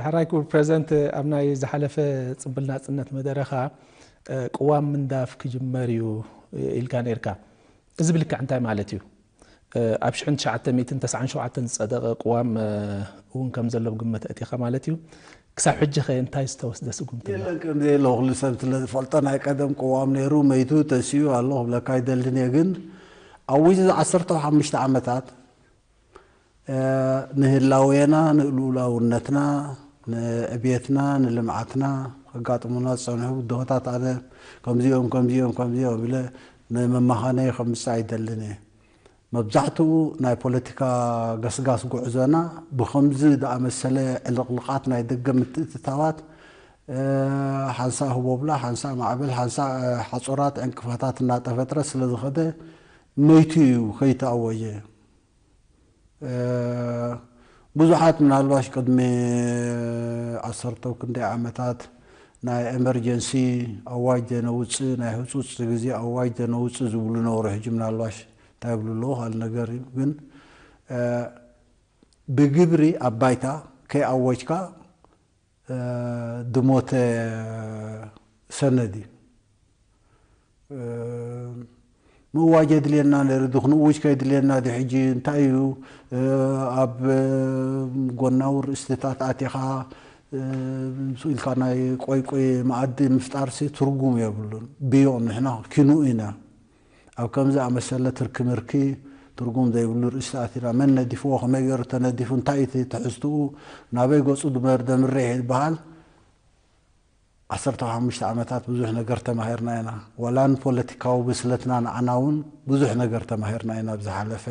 ሕራይ ክቡር ፕሬዚደንት፣ ኣብ ናይ ዝሓለፈ ጽምብል ናጽነት መደረኻ ቅዋም ምንዳፍ ክጅመር እዩ ኢልካ ነርካ። እዚ ብልክዕ እንታይ ማለት እዩ? ኣብ ሽሕን ትሽዓተ ሚእትን ተስዓን ሸውዓተን ዝጸደቐ ቅዋም እውን ከም ዘሎ ብግምት ኣእቲኻ ማለት እዩ። ክሳብ ሕጂ ኸ እንታይ ዝተወስደ ስጉምቲ ኣሎ? የለን፣ ከም ዘየለ ኩሉ ሰብ ስለ ዝፈልጦ፣ ናይ ቀደም ቅዋም ነይሩ፣ መይቱ ተሲኡ ኣሎ ክብለካ ኣይደልን እየ። ግን ኣብ ውሽጢ እዚ ዓሰርተ ሓሙሽተ ዓመታት ንህላዌና፣ ንልኡላውነትና፣ ንዕብየትና፣ ንልምዓትና ከጋጥሙና ዝጸንሑ ብድሆታት ኣነ ከምዚኦም ከምዚኦም ከምዚኦም ኢለ ንመመኻነይ ከምጽእ ኣይደልን እየ። መብዛሕትኡ ናይ ፖለቲካ ገስጋስ ጉዕዞና ብኸምዚ ዝኣመሰለ ዕልቕልቓት ናይ ደገ ምትእትታዋት፣ ሓንሳእ ህቦብላ፣ ሓንሳእ ማዕበል፣ ሓንሳእ ሓጹራት ዕንቅፋታት እናተፈጥረ ስለ ዝኸደ መይቱ እዩ ከይተኣወጀ። ብዙሓት ምናልባሽ ቅድሚ ዓሰርተ ክንደይ ዓመታት ናይ ኤመርጀንሲ ኣዋጅ ዘነውፅእ፣ ናይ ህፁፅ ግዜ ኣዋጅ ዘነውፅእ ዝብሉ ነበሩ። ሕጂ ምናልባሽ እንታይ ይብሉ ኣለዉ ካልእ ነገር እዩ። ግን ብግብሪ ኣብ ባይታ ከይኣወጅካ ድሞተ ሰነድ እዩ። ምእዋጅ የድልየና ነይሩ ድዩ? ክንእውጅ ከየድልየና ድዩ? ሕጂ እንታይ እዩ? ኣብ ጎናዊ ርእስትታት ኣቲኻ ስኢልካ ናይ ቆይቆይ መኣዲ ምፍጣርሲ ትርጉም የብሉን። ብዮ ንሕና ኪኑ ኢና። ኣብ ከምዚ ኣመሰለ ትርኪ ምርኪ ትርጉም ዘይብሉ ርእስቲ ኣቲና። መን ነዲፍዎ? ከመይ ገይሩ ተነዲፉ? እንታይ እቲ ትሕዝትኡ? ናበይ ገጹ ድመር ደምርሕ ይበሃል? ዓሰርተ ሓሙሽተ ዓመታት ብዙሕ ነገር ተማሂርና ኢና። ዋላ ንፖለቲካዊ ብስለትና ንዓና እውን ብዙሕ ነገር ተማሂርና ኢና። ኣብ ዝሓለፈ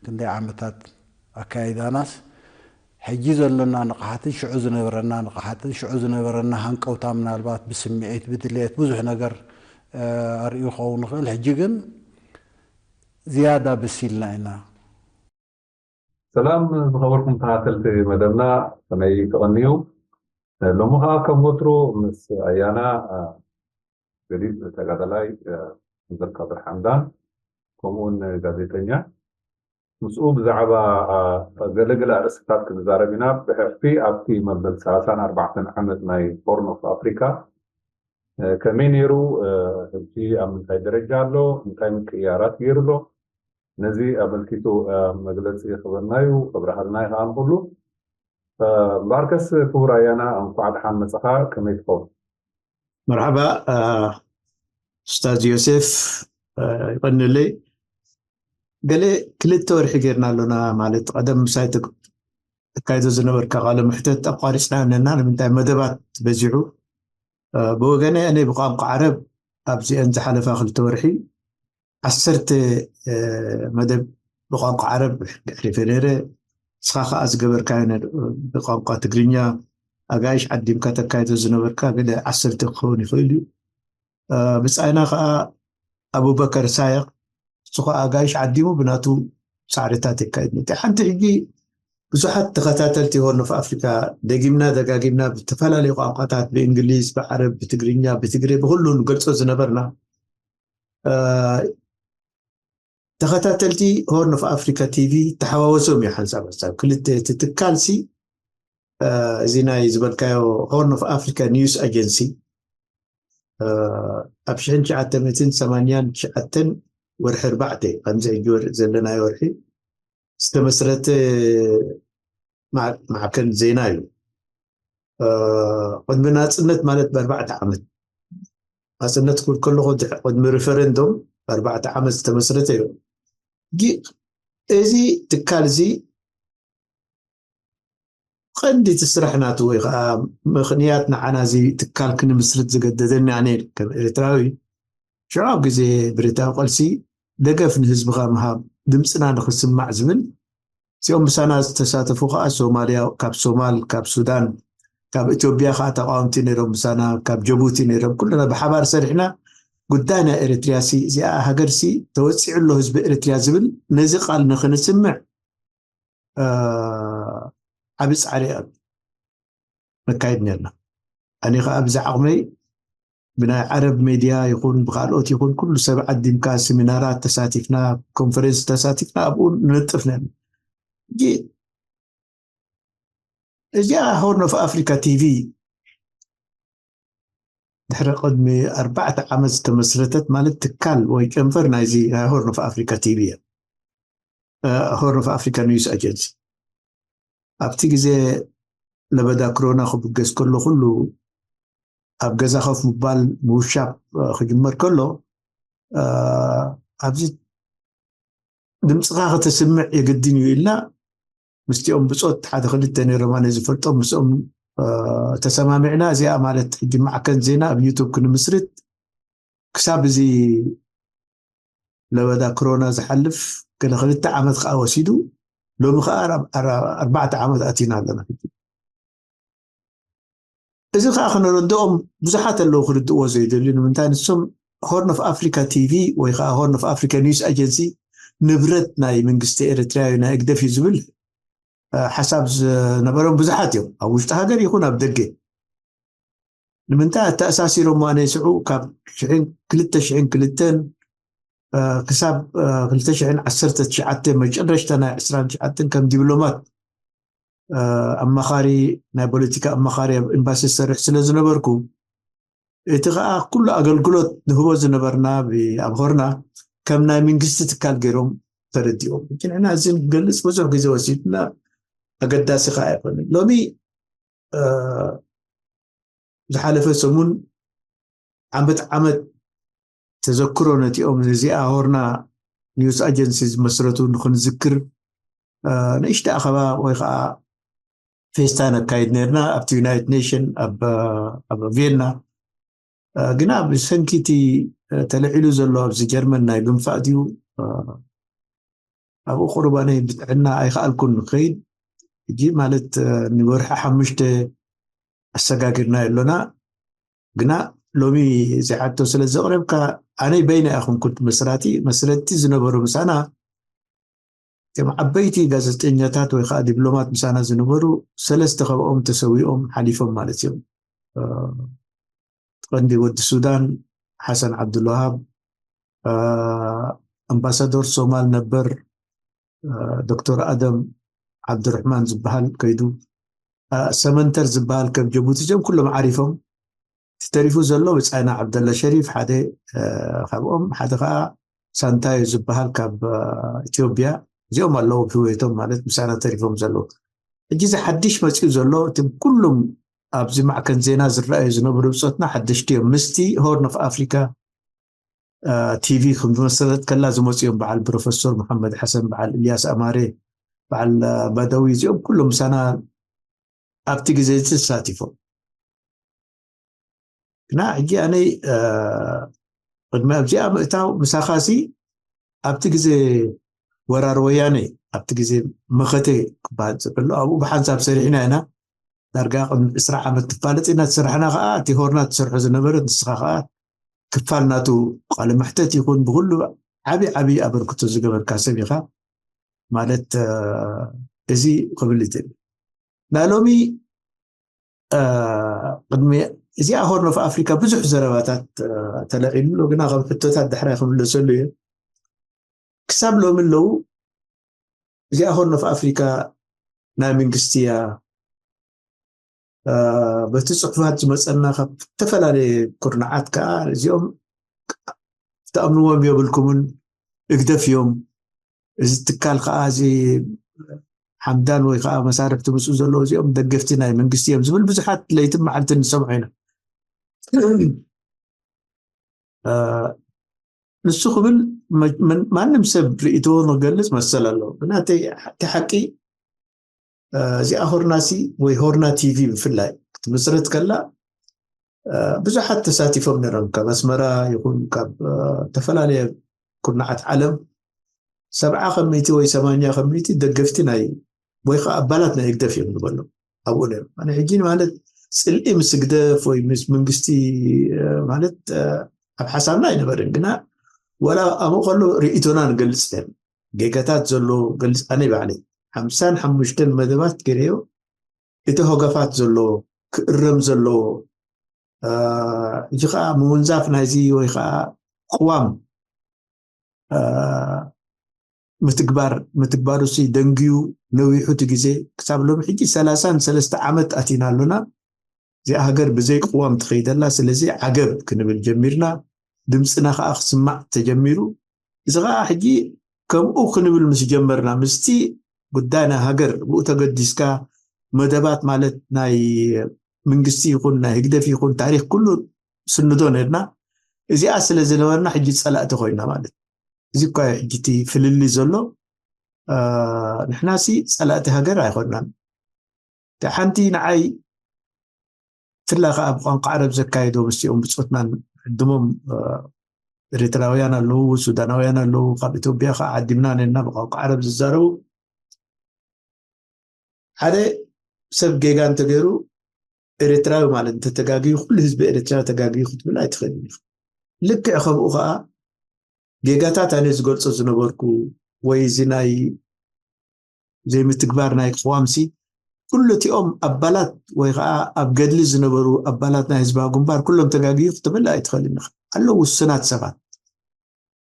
ክንደይ ዓመታት ኣካይዳናስ ሕጂ ዘለና ንቕሓትን ሽዑ ዝነበረና ንቕሓትን ሽዑ ዝነበረና ሃንቀውታ ምናልባት ብስምዒት ብድልየት ብዙሕ ነገር ኣርእዩ ክኸውን ይኽእል። ሕጂ ግን ዝያዳ በሲልና ኢና። ሰላም ዝኸበርኩም ተኸታተልቲ መደብና፣ ከመይ ትቐንዩ? ሎሚ ኸዓ ከም ወትሩ ምስ ኣያና ገዲፍ ተጋዳላይ መዘር ካድር ሓምዳን፣ ከምኡውን ጋዜጠኛ፣ ምስኡ ብዛዕባ ገለገለ ኣርእስትታት ክንዛረብ ኢና። ብሕልፊ ኣብቲ መበል ሰላሳን ኣርባዕተን ዓመት ናይ ሆርን ኦፍ ኣፍሪካ ከመይ ነይሩ፣ ሕጂ ኣብ ምንታይ ደረጃ ኣሎ፣ እንታይ ምቅይያራት ገይሩ ኣሎ፣ ነዚ ኣመልኪቱ መግለፂ ክበናዩ ክብረሃልና ይኸኣል ኩሉ። እምበኣርከስ ክቡር ኣያና፣ እንኳዕ ደሓን መፀኻ። ከመይ ትኸውን? መርሓባ ኡስታዝ ዮሴፍ፣ ይቐንለይ። ገለ ክልተ ወርሒ ጌርና ኣሎና፣ ማለት ቀደም ምሳይ ተካይዶ ዝነበርካ ቃለ ምሕተት ኣቋሪፅና ነና። ንምንታይ መደባት በዚሑ? ብወገነ እኔ ብቋንቋ ዓረብ ኣብዚአን ዝሓለፋ ክልተ ወርሒ ዓሰርተ መደብ ብቋንቋ ዓረብ ኣሕሊፈ ነይረ። ንስኻ ከዓ ዝገበርካዮ ብቋንቋ ትግርኛ ኣጋይሽ ዓዲምካ ተካይዶ ዝነበርካ ገለ ዓሰርተ ክኸውን ይኽእል እዩ። ብጻይና ከዓ ኣቡበከር ሳየቕ፣ እሱ ከዓ ኣጋይሽ ዓዲሙ ብናቱ ጻዕርታት የካይድ። ነቲ ሓንቲ ሕጂ ብዙሓት ተኸታተልቲ ሆርን ኦፍ ኣፍሪካ ደጊምና ደጋጊምና ብዝተፈላለዩ ቋንቋታት፣ ብእንግሊዝ፣ ብዓረብ፣ ብትግርኛ፣ ብትግሬ፣ ብኩሉ ንገልጾ ዝነበርና ተኸታተልቲ ሆርን ኦፍ ኣፍሪካ ቲቪ ተሓዋወሶም እዩ ሓንሳብ ሓንሳብ ክልተ። እቲ ትካል ሲ እዚ ናይ ዝበልካዮ ሆርን ኦፍ ኣፍሪካ ኒውስ ኣጀንሲ ኣብ ሽሕን ትሽዓተ ሚእትን ሰማንያን ትሽዓተን ወርሒ ኣርባዕተ፣ ከምዚ ሕጂ ወርሒ ዘለናዮ ወርሒ ዝተመስረተ ማዕከን ዜና እዩ። ቅድሚ ናፅነት ማለት ብኣርባዕተ ዓመት ናፅነት ክብል ከለኹ ቅድሚ ሪፈረንዶም ብኣርባዕተ ዓመት ዝተመስረተ እዩ። እዚ ትካል እዚ ቀንዲ እቲ ስራሕ ናቱ ወይ ከዓ ምኽንያት ንዓና እዚ ትካል ክንምስርት ዝገደደኒ ኣነ ከም ኤርትራዊ ሽዑ ኣብ ግዜ ብሪታዊ ቃልሲ ደገፍ ንህዝብኻ ምሃብ ድምፅና ንክስማዕ ዝብል እዚኦም ምሳና ዝተሳተፉ ከዓ ሶማልያ፣ ካብ ሶማል፣ ካብ ሱዳን፣ ካብ ኢትዮጵያ ከዓ ተቃወምቲ ነይሮም ምሳና፣ ካብ ጀቡቲ ነይሮም። ኩልና ብሓባር ሰሪሕና ጉዳይ ናይ ኤርትርያ ሲ እዚኣ ሃገር ሲ ተወፂዑ ኣሎ ህዝቢ ኤርትርያ ዝብል ነዚ ቃል ንክንስምዕ ዓብዪ ፃዕሪ ነካይድ ነርና። ኣነ ከዓ ብዛ ዓቕመይ ብናይ ዓረብ ሜድያ ይኹን ብካልኦት ይኹን ኩሉ ሰብ ዓዲምካ ስሚናራት ተሳቲፍና፣ ኮንፈረንስ ተሳቲፍና ኣብኡ ንነጥፍ ነርና። ሕጂ እዚኣ ሆርን ኦፍ ኣፍሪካ ቲቪ ድሕሪ ቅድሚ ኣርባዕተ ዓመት ዝተመስረተት ማለት ትካል ወይ ጨንፈር ናይዚ ናይ ሆርን ኦፍ ኣፍሪካ ቲቪ እያ። ሆርን ኦፍ ኣፍሪካ ኒውስ ኣጀንሲ ኣብቲ ግዜ ለበዳ ክሮና ክብገስ ከሎ ኩሉ ኣብ ገዛ ከፍ ምባል ምውሻብ ክጅመር ከሎ ኣብዚ ድምፅኻ ከተስምዕ የግድን እዩ ኢልና ምስቲኦም ብፆት ሓደ ክልተ ነይሮም ኣነ ዝፈልጦም ምስኦም ተሰማሚዕና እዚኣ ማለት ሕጂ ማዕከን ዜና ኣብ ዩቱብ ክንምስርት ክሳብ እዚ ለበዳ ክሮና ዝሓልፍ ገለ ክልተ ዓመት ከዓ ወሲዱ ሎሚ ከዓ ኣርባዕተ ዓመት ኣቲና ኣለና። እዚ ከዓ ክነረድኦም ብዙሓት ኣለዉ ክርድእዎ ዘይደልዩ ንምንታይ ንሶም ሆርን ኦፍ ኣፍሪካ ቲቪ ወይ ከዓ ሆርን ኦፍ ኣፍሪካ ኒውስ ኣጀንሲ ንብረት ናይ መንግስቲ ኤርትራ እዩ ናይ እግደፍ እዩ ዝብል ሓሳብ ዝነበሮም ብዙሓት እዮም ኣብ ውሽጢ ሃገር ይኹን ኣብ ደገ ንምንታይ ኣተኣሳሲሮም ኣነ ስዑ ካብ ክልተ ሽሕን ክልተን ክሳብ ክልተ ሽሕን ዓሰርተ ትሽዓተ መጨረሽታ ናይ ዕስራን ትሽዓተን ከም ዲፕሎማት ኣማኻሪ ናይ ፖለቲካ ኣማኻሪ ኣብ ኤምባሲ ዝሰርሕ ስለ ዝነበርኩ እቲ ከዓ ኩሉ ኣገልግሎት ንህቦ ዝነበርና ኣብ ሆርና ከም ናይ መንግስቲ ትካል ገይሮም ተረዲኦም ሕጂ ንሕና እዚ ንክገልፅ ብዙሕ ግዜ ወሲድና ኣገዳሲ ከዓ ኣይኮነን ሎሚ ዝሓለፈ ሰሙን ዓመት ዓመት ተዘክሮ ነቲኦም ነዚኣ ሆርና ኒውስ ኣጀንሲ ዝመስረቱ ንክንዝክር ንእሽተ ኣኸባ ወይ ከዓ ፌስታ ነካይድ ነርና ኣብቲ ዩናይትድ ኔሽን ኣብ ቬና ግና ብሰንኪቲ ተልዒሉ ዘሎ ኣብዚ ጀርመን ናይ ግንፋእ ድዩ ኣብኡ ቁርባነይ ብጥዕና ኣይከኣልኩን ንክኸይድ ሕጂ ማለት ንወርሒ ሓሙሽተ ኣሰጋጊርና ኣሎና ግና ሎሚ እዚ ሕቶ ስለ ዘቕረብካ ኣነይ በይነ ኣይኹንኩን መስራቲ መስረቲ ዝነበሩ ምሳና እቶም ዓበይቲ ጋዜጠኛታት ወይ ከዓ ዲፕሎማት ምሳና ዝነበሩ ሰለስተ ካብኦም ተሰዊኦም ሓሊፎም ማለት እዮም ቀንዲ ወዲ ሱዳን ሓሰን ዓብዱልዋሃብ ኣምባሳዶር ሶማል ነበር ዶክተር ኣደም ዓብዱርሕማን ዝበሃል ከይዱ ሰመንተር ዝበሃል ከም ጀቡቲ እዚኦም ኩሎም ዓሪፎም እቲ ተሪፉ ዘሎ ብፃይና ዓብደላ ሸሪፍ ሓደ ካብኦም ሓደ ከዓ ሳንታዮ ዝበሃል ካብ ኢትዮጵያ እዚኦም ኣለዉ ብህወቶም ማለት ምሳና ተሪፎም ዘለዉ ሕጂ እዚ ሓድሽ መፂኡ ዘሎ እቲ ኩሉም ኣብዚ ማዕከን ዜና ዝረኣዩ ዝነብሩ ብፆትና ሓደሽቲ እዮም ምስቲ ሆርን ኦፍ ኣፍሪካ ቲቪ ክመሰረት ከላ ዝመፁ እዮም በዓል ፕሮፈሶር መሓመድ ሓሰን በዓል እልያስ ኣማሬ በዓል ባደዊ እዚኦም ኩሎም ምሳና ኣብቲ ግዜ እዚ ተሳቲፎም ግና ሕጂ ኣነይ ቅድሚ ኣብዚኣ ምእታው ምሳኻሲ ኣብቲ ግዜ ወራር ወያነ ኣብቲ ግዜ መኸተ ክበሃል ዝብሎ ኣብኡ ብሓንሳብ ሰሪሕና ኢና ዳርጋ ቅድሚ ዕስራ ዓመት ትፋለጥ ኢና ትስራሕና ከዓ እቲ ሆርና ትሰርሖ ዝነበረት ንስኻ ከዓ ክፋል ናቱ ቃለ መሕተት ይኹን ብኩሉ ዓብዪ ዓብዪ ኣበርክቶ ዝገበርካ ሰብ ኢኻ ማለት እዚ ክብል ይትእል ናይ ሎሚ ቅድሚ እዚኣ ሆርን ኦፍ ኣፍሪካ ብዙሕ ዘረባታት ተለዒሉ ኣሎ ግና ከም ሕቶታት ዳሕራይ ክምለሰሉ እየ ክሳብ ሎሚ ኣለዉ እዚኣ ሆርን ኦፍ ኣፍሪካ ናይ መንግስቲ እያ በቲ ፅሑፋት ዝመፀና ካብ ዝተፈላለየ ኩርናዓት ከዓ እዚኦም ትኣምንዎም የብልኩምን እግደፍ እዮም እዚ ትካል ከዓ እዚ ሓምዳን ወይ ከዓ መሳርሕቲ ምስኡ ዘለዉ እዚኦም ደገፍቲ ናይ መንግስቲ እዮም ዝብል ብዙሓት ለይትን መዓልትን ንሰምዖ ኢና ንሱ ክብል ማንም ሰብ ርእይትዎ ንክገልፅ መሰል ኣለዎ ግና እቲ ሓቂ እዚኣ ሆርናሲ ወይ ሆርና ቲቪ ብፍላይ ክትምስረት ከላ ብዙሓት ተሳቲፎም ነሮም ካብ ኣስመራ ይኹን ካብ ዝተፈላለየ ኩርናዓት ዓለም ሰብዓ ከሚቲ ወይ ሰማንያ ከሚቲ ደገፍቲ ናይ ወይ ከዓ ኣባላት ናይ ህግደፍ እዮም ንበሎም ኣብኡ ነይሩ ኣነ ሕጂ ማለት ፅልኢ ምስ ህግደፍ ወይ ምስ መንግስቲ ማለት ኣብ ሓሳብና ኣይነበርን ግና ወላ ኣብኡ ከሎ ርእይቶና ንገልፅ ነርና ጌጋታት ዘሎ ገልፅ ኣነ ባዕለይ ሓምሳን ሓሙሽተን መደባት ገይረዮ እቲ ሆገፋት ዘሎ ክእረም ዘለዎ ሕጂ ከዓ ምውንዛፍ ናይዚ ወይ ከዓ ቅዋም ምትግባር ምትግባሩ ሲ ደንግዩ ነዊሑ እቲ ግዜ። ክሳብ ሎሚ ሕጂ ሰላሳን ሰለስተ ዓመት ኣቲና ኣሎና። እዚኣ ሃገር ብዘይ ቅዋም ትኸይደላ። ስለዚ ዓገብ ክንብል ጀሚርና፣ ድምፅና ከዓ ክስማዕ ተጀሚሩ። እዚ ከዓ ሕጂ ከምኡ ክንብል ምስ ጀመርና፣ ምስቲ ጉዳይ ናይ ሃገር ብኡ ተገዲስካ፣ መደባት ማለት ናይ መንግስቲ ይኹን ናይ ህግደፍ ይኹን ታሪክ ኩሉ ስንዶ ነርና። እዚኣ ስለ ዝነበርና ሕጂ ፀላእቲ ኮይና ማለት። እዚ እኳ እዩ ሕጂ እቲ ፍልልይ ዘሎ። ንሕናሲ ፀላእቲ ሃገር ኣይኮናን። ሓንቲ ንዓይ ትላ ከዓ ብቋንቋ ዓረብ ዘካየዶ ምስኦም ብፆትናን ዕድሞም ኤርትራውያን ኣለዉ፣ ሱዳናውያን ኣለዉ፣ ካብ ኢትዮጵያ ከዓ ዓዲምና ነና ብቋንቋ ዓረብ ዝዛረቡ ሓደ ሰብ ጌጋ እንተገይሩ ኤርትራዊ ማለት እንተተጋግዩ ኩሉ ህዝቢ ኤርትራ ተጋግዩ ክትብል ኣይትኽእልን ኢኻ። ልክዕ ከምኡ ከዓ ጌጋታት ኣነ ዝገልጾ ዝነበርኩ ወይ እዚ ናይ ዘይምትግባር ናይ ቅዋምሲ ኩሉ እቲኦም ኣባላት ወይ ከዓ ኣብ ገድሊ ዝነበሩ ኣባላት ናይ ህዝባዊ ግንባር ኩሎም ተጋግዩ ክትብል ኣይትኽእልን ኢኻ። ኣለዉ ውሱናት ሰባት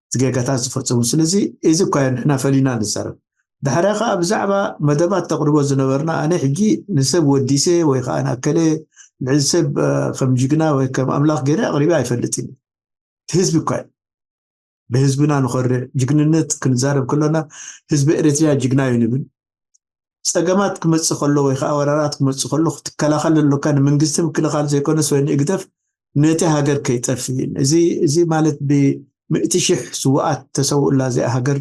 እቲ ጌጋታት ዝፈጸሙ። ስለዚ እዚ እኳ እዩ ንሕና ፈሊና ንዛረብ። ዳሕራይ ከዓ ብዛዕባ መደባት ተቕርቦ ዝነበርና ኣነ ሕጂ ንሰብ ወዲሰ ወይ ከዓ ንኣከለ ንዕዚ ሰብ ከም ጅግና ወይ ከም ኣምላኽ ገይረ ኣቕሪበ ኣይፈልጥን። ህዝቢ እኳ እዩ ብህዝብና ንኾርዕ። ጅግንነት ክንዛረብ ከሎና ህዝቢ ኤርትራ ጅግና እዩ ንብል። ፀገማት ክመፅእ ከሎ ወይ ከዓ ወራራት ክመፅእ ከሎ ክትከላኸል ኣለካ። ንመንግስቲ ምክልኻል ዘይኮነስ ወይ ንእግደፍ ነቲ ሃገር ከይጠፍእ እዩ። እዚ ማለት ብምእቲ ሽሕ ስውኣት ተሰውእላ እዚኣ ሃገር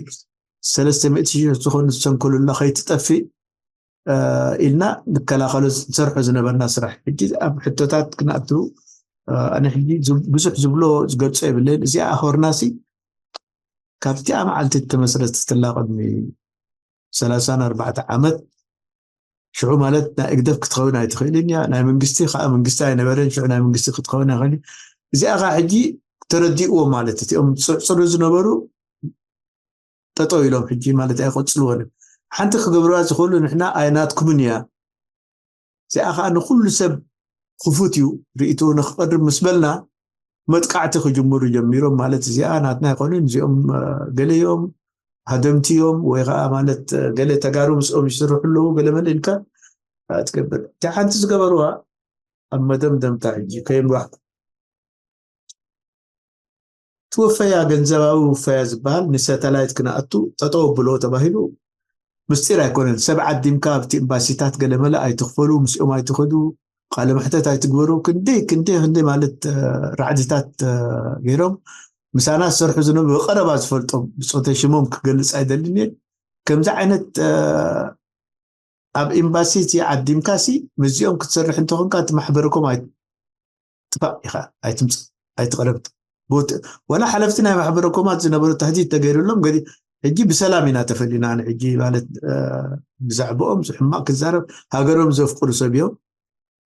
ሰለስተ ሚእቲ ሽሕ ዝኾኑ ዝሰንከሉላ ከይትጠፍእ ኢልና ንከላኸሎ ንሰርሖ ዝነበርና ስራሕ። ሕጂ ኣብ ሕቶታት ክነኣቱ ኣነ ሕጂ ብዙሕ ዝብሎ ዝገልጾ የብለይን። እዚኣ ሆርናሲ ካብቲኣ መዓልቲ ተመስረትትላ ቅድሚ ሰላሳን ኣርባዕተ ዓመት ሽዑ ማለት ናይ እግደፍ ክትኸውን ኣይትኽእልን እያ። ናይ መንግስቲ ከዓ መንግስቲ ኣይነበረን። ሽዑ ናይ መንግስቲ ክትኸውን ኣይኽእል። እዚኣ ከዓ ሕጂ ተረዲእዎ ማለት እቲኦም ፅርፅሩ ዝነበሩ ጠጠው ኢሎም ሕጂ ማለት ኣይቆፅልዎን። ሓንቲ ክገብርዋ ዝኽእሉ ንሕና ኣይናትኩምን እያ። እዚኣ ከዓ ንኩሉ ሰብ ክፉት እዩ። ርእይቱ ንክቐርብ ምስ በልና መጥቃዕቲ ክጅምሩ ጀሚሮም ማለት እዚኣ ናትና ኣይኮኑን። እዚኦም ገለ እዮም ሃደምቲ እዮም ወይ ከዓ ማለት ገለ ተጋሩ ምስኦም ይስርሑ ኣለዉ ገለ መለ ኢልካ ትገብር። እቲ ሓንቲ ዝገበርዋ ኣብ መደምደምታ ሕጂ ከየምባሕኩ ትወፈያ ገንዘባዊ ውፈያ ዝበሃል ንሳተላይት ክነኣቱ ጠጠው ኣብሎ ተባሂሉ ምስጢር ኣይኮነን። ሰብ ዓዲምካ ኣብቲ ኤምባሲታት ገለመለ ኣይትኽፈሉ፣ ምስኦም ኣይትኸዱ፣ ቃለ መሕተት ኣይትግበሩ። ክንደይ ክንደይ ክንደይ ማለት ራዕድታት ገይሮም ምሳና ዝሰርሑ ዝነበሩ ብቐረባ ዝፈልጦም ብፆተ ሽሞም ክገልፅ ኣይደልን እየ። ከምዚ ዓይነት ኣብ ኤምባሲ እቲ ዓዲምካ ሲ ምስዚኦም ክትሰርሕ እንተኾንካ እቲ ማሕበረኮም ጥፋእ ኢኻ ኣይትምፅእ ኣይትቕረብ። ወላ ሓለፍቲ ናይ ማሕበረኮማት ዝነበሩ ተህዲድ ተገይሩሎም ገዲ ሕጂ ብሰላም ኢና ተፈሊና። ሕጂ ማለት ብዛዕባኦም ሕማቕ ክዛረብ ሃገሮም ዘፍቅሩ ሰብ እዮም።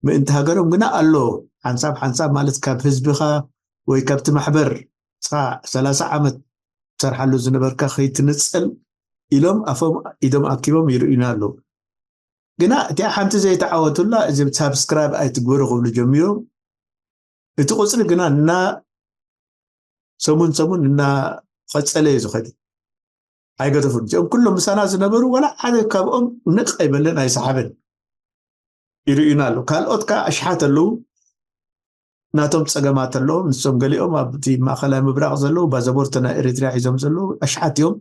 ምእንቲ ሃገሮም ግና ኣሎ ሓንሳብ ሓንሳብ ማለት ካብ ህዝብኻ ወይ ካብቲ ማሕበር ሰላሳ ዓመት ትሰርሓሉ ዝነበርካ ከይትንፀል ኢሎም ኣፎም ኢዶም ኣኪቦም ይርእዩና ኣለዉ። ግና እቲኣ ሓንቲ ዘይተዓወቱላ እዚ ሳብስክራይብ ኣይትግበሩ ክብሉ ጀሚሮም። እቲ ቁፅሪ ግና እና ሰሙን ሰሙን እናቐፀለ እዩ ዝኸድ። ኣይገደፉን። እዚኦም ኩሎም ምሳና ዝነበሩ ዋላ ሓደ ካብኦም ንቕ ኣይበለን ኣይሰሓበን። ይርእዩና ኣለዉ። ካልኦት ከዓ ኣሽሓት ኣለዉ ናቶም ፀገማት ኣለዎም። ንሶም ገሊኦም ኣብቲ ማእኸላይ ምብራቕ ዘለዉ ባዘቦርተ ናይ ኤሪትሪያ ሒዞም ዘለዉ ኣሽሓት እዮም።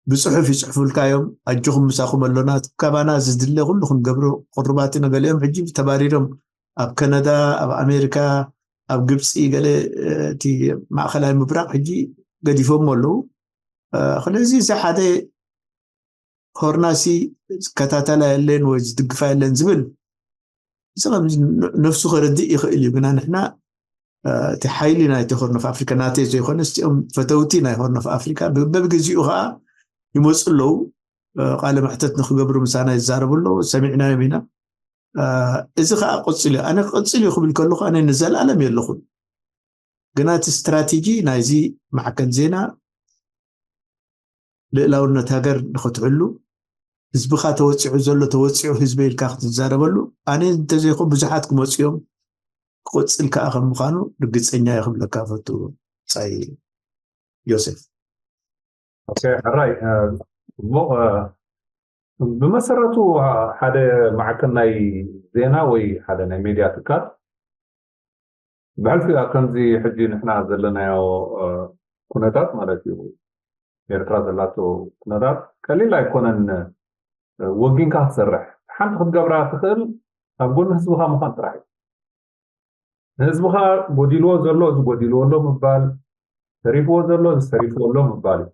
ብፅሑፍ ይፅሕፉልካ እዮም። ኣጆኹም ምሳኹም ኣሎና። ካባና ዝድለ ኩሉ ክንገብሮ ቅሩባት ኢና። ገሊኦም ሕጂ ተባሪሮም ኣብ ከነዳ፣ ኣብ ኣሜሪካ፣ ኣብ ግብፂ ገለ እቲ ማእኸላይ ምብራቕ ሕጂ ገዲፎም ኣለዉ። ስለዚ እዚ ሓደ ሆርናሲ ዝከታተላ የለን ወይ ዝድግፋ የለን ዝብል እዚ ከም ነፍሱ ከረድእ ይኽእል እዩ። ግና ንሕና እቲ ሓይሊ ናይቲ ሆርን ኦፍ ኣፍሪካ ናተይ ዘይኮነ ስቲኦም ፈተውቲ ናይ ሆርን ኦፍ ኣፍሪካ በብግዚኡ ከዓ ይመፁ ኣለዉ። ቃለ መሕተት ንክገብሩ ምሳና ይዛረቡ ኣለዉ። ሰሚዕናዮም ኢና። እዚ ከዓ ቅፅል እዩ። ኣነ ቅፅል እዩ ክብል ከለኩ ኣነ ንዘለኣለም የለኹን። ግና እቲ ስትራቴጂ ናይዚ ማዕከን ዜና ልእላውነት ሃገር ንክትሕሉ ህዝብኻ ተወፂዑ ዘሎ ተወፂዑ ህዝቢ ኢልካ ክትዛረበሉ ኣነ እንተዘይኮ ብዙሓት ክመፁ እዮም። ክቆፅል ከዓ ከም ምዃኑ ርግፀኛ እየ ክብለካ ፈቱ። ፃይ ዮሴፍ ኦኬ፣ ሕራይ፣ እ፣ ጽቡቕ። እ፣ ብመሰረቱ፣ እ፣ ሓደ ማዕከን ናይ ዜና ወይ ሓደ ናይ ሜድያ ትካል ብሕልፊ ኣብ ከምዚ ሕጂ ንሕና ዘለናዮ፣ እ፣ ኩነታት ማለት እዩ፣ ኤርትራ ዘላቶ ኩነታት ቀሊል ኣይኮነን። እ፣ ወጊንካ ክትሰርሕ፣ ሓንቲ ክትገብራ ትኽእል ኣብ ጎኒ ህዝብኻ ምዃን ጥራሕ እዩ። ንህዝብኻ ጎዲልዎ ዘሎ እዚ ጎዲልዎ ኣሎ ምባል፣ ተሪፍዎ ዘሎ እዚ ተሪፍዎ ኣሎ ምባል እዩ።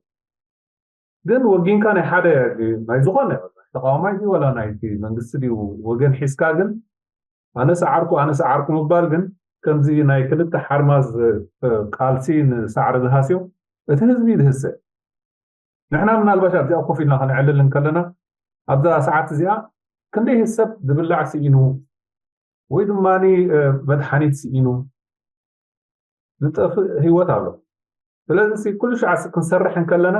ግን ወጊንካ ናይ ሓደ ናይ ዝኾነ ተቃዋማይ ድዩ ወላ ናይቲ መንግስቲ ድዩ ወገን ሒዝካ ግን ኣነ ሰዓርኩ፣ ኣነ ሰዓርኩ ምባል ግን ከምዚ ናይ ክልተ ሓርማዝ፣ እ፣ ቃልሲ ንሳዕሪ ዝሃስዮ እቲ ህዝቢ ይድህሰ። ንሕና ምናልባሽ ኣብዚኣ ኮፍ ኢልና ከነዕልል እንከለና ኣብዛ ሰዓት እዚኣ ክንደይ ሰብ ዝብላዕ ስኢኑ ወይ ድማ፣ እ፣ መድሓኒት ስኢኑ ዝጠፍእ ህይወት ኣሎ። ስለዚ ሲ ኩሉ ሻዕ ሲ ክንሰርሕ እንከለና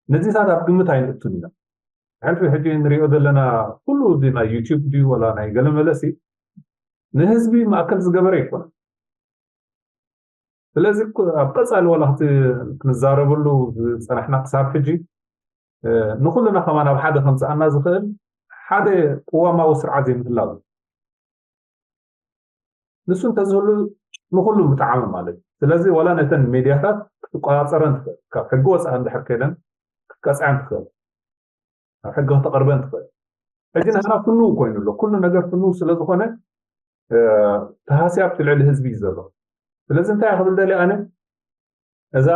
ነዚታት ኣብ ግምት ኣይንእቱን ኢና። ሕልፊ ሕጂ ንሪኦ ዘለና ኩሉ እዚ ናይ ዩቲዩብ ድዩ ወላ ናይ ገለመለ ሲ ንህዝቢ ማእከል ዝገበረ ኣይኮነን። ስለዚ ኩ-፣ ኣብ ቀጻሊ ዋላ ክቲ-፣ ክንዛረበሉ ዝጸናሕና ክሳብ ሕጂ፣ እ፣ ንኹልና ከማን ኣብ ሓደ ከምጽኣና ዝኽእል ሓደ ቅዋማዊ ስርዓት ዘይምህላው እዩ። ንሱ እንተዝህሉ ንኹሉ ምጠዓመ ማለት እዩ። ስለዚ ዋላ ነተን ሜድያታት ክትቆጻጸረን ትኽእል፣ ካብ ሕጊ ወጻኢ እንድሕር ከይደን ክትቀጽዐን ትኽእል፣ ኣብ ሕጊ ከተቕርበን ትኽእል። ሕጂ ንሕና ፍኑው ኮይኑ ኣሎ፣ ኩሉ ነገር ፍኑው ስለ ዝኾነ፣ እ፣ ተሃስያ ኣብቲ ልዕሊ ህዝቢ እዩ ዘሎ። ስለዚ እንታይ ክብል ደልየ ኣነ፣ እዛ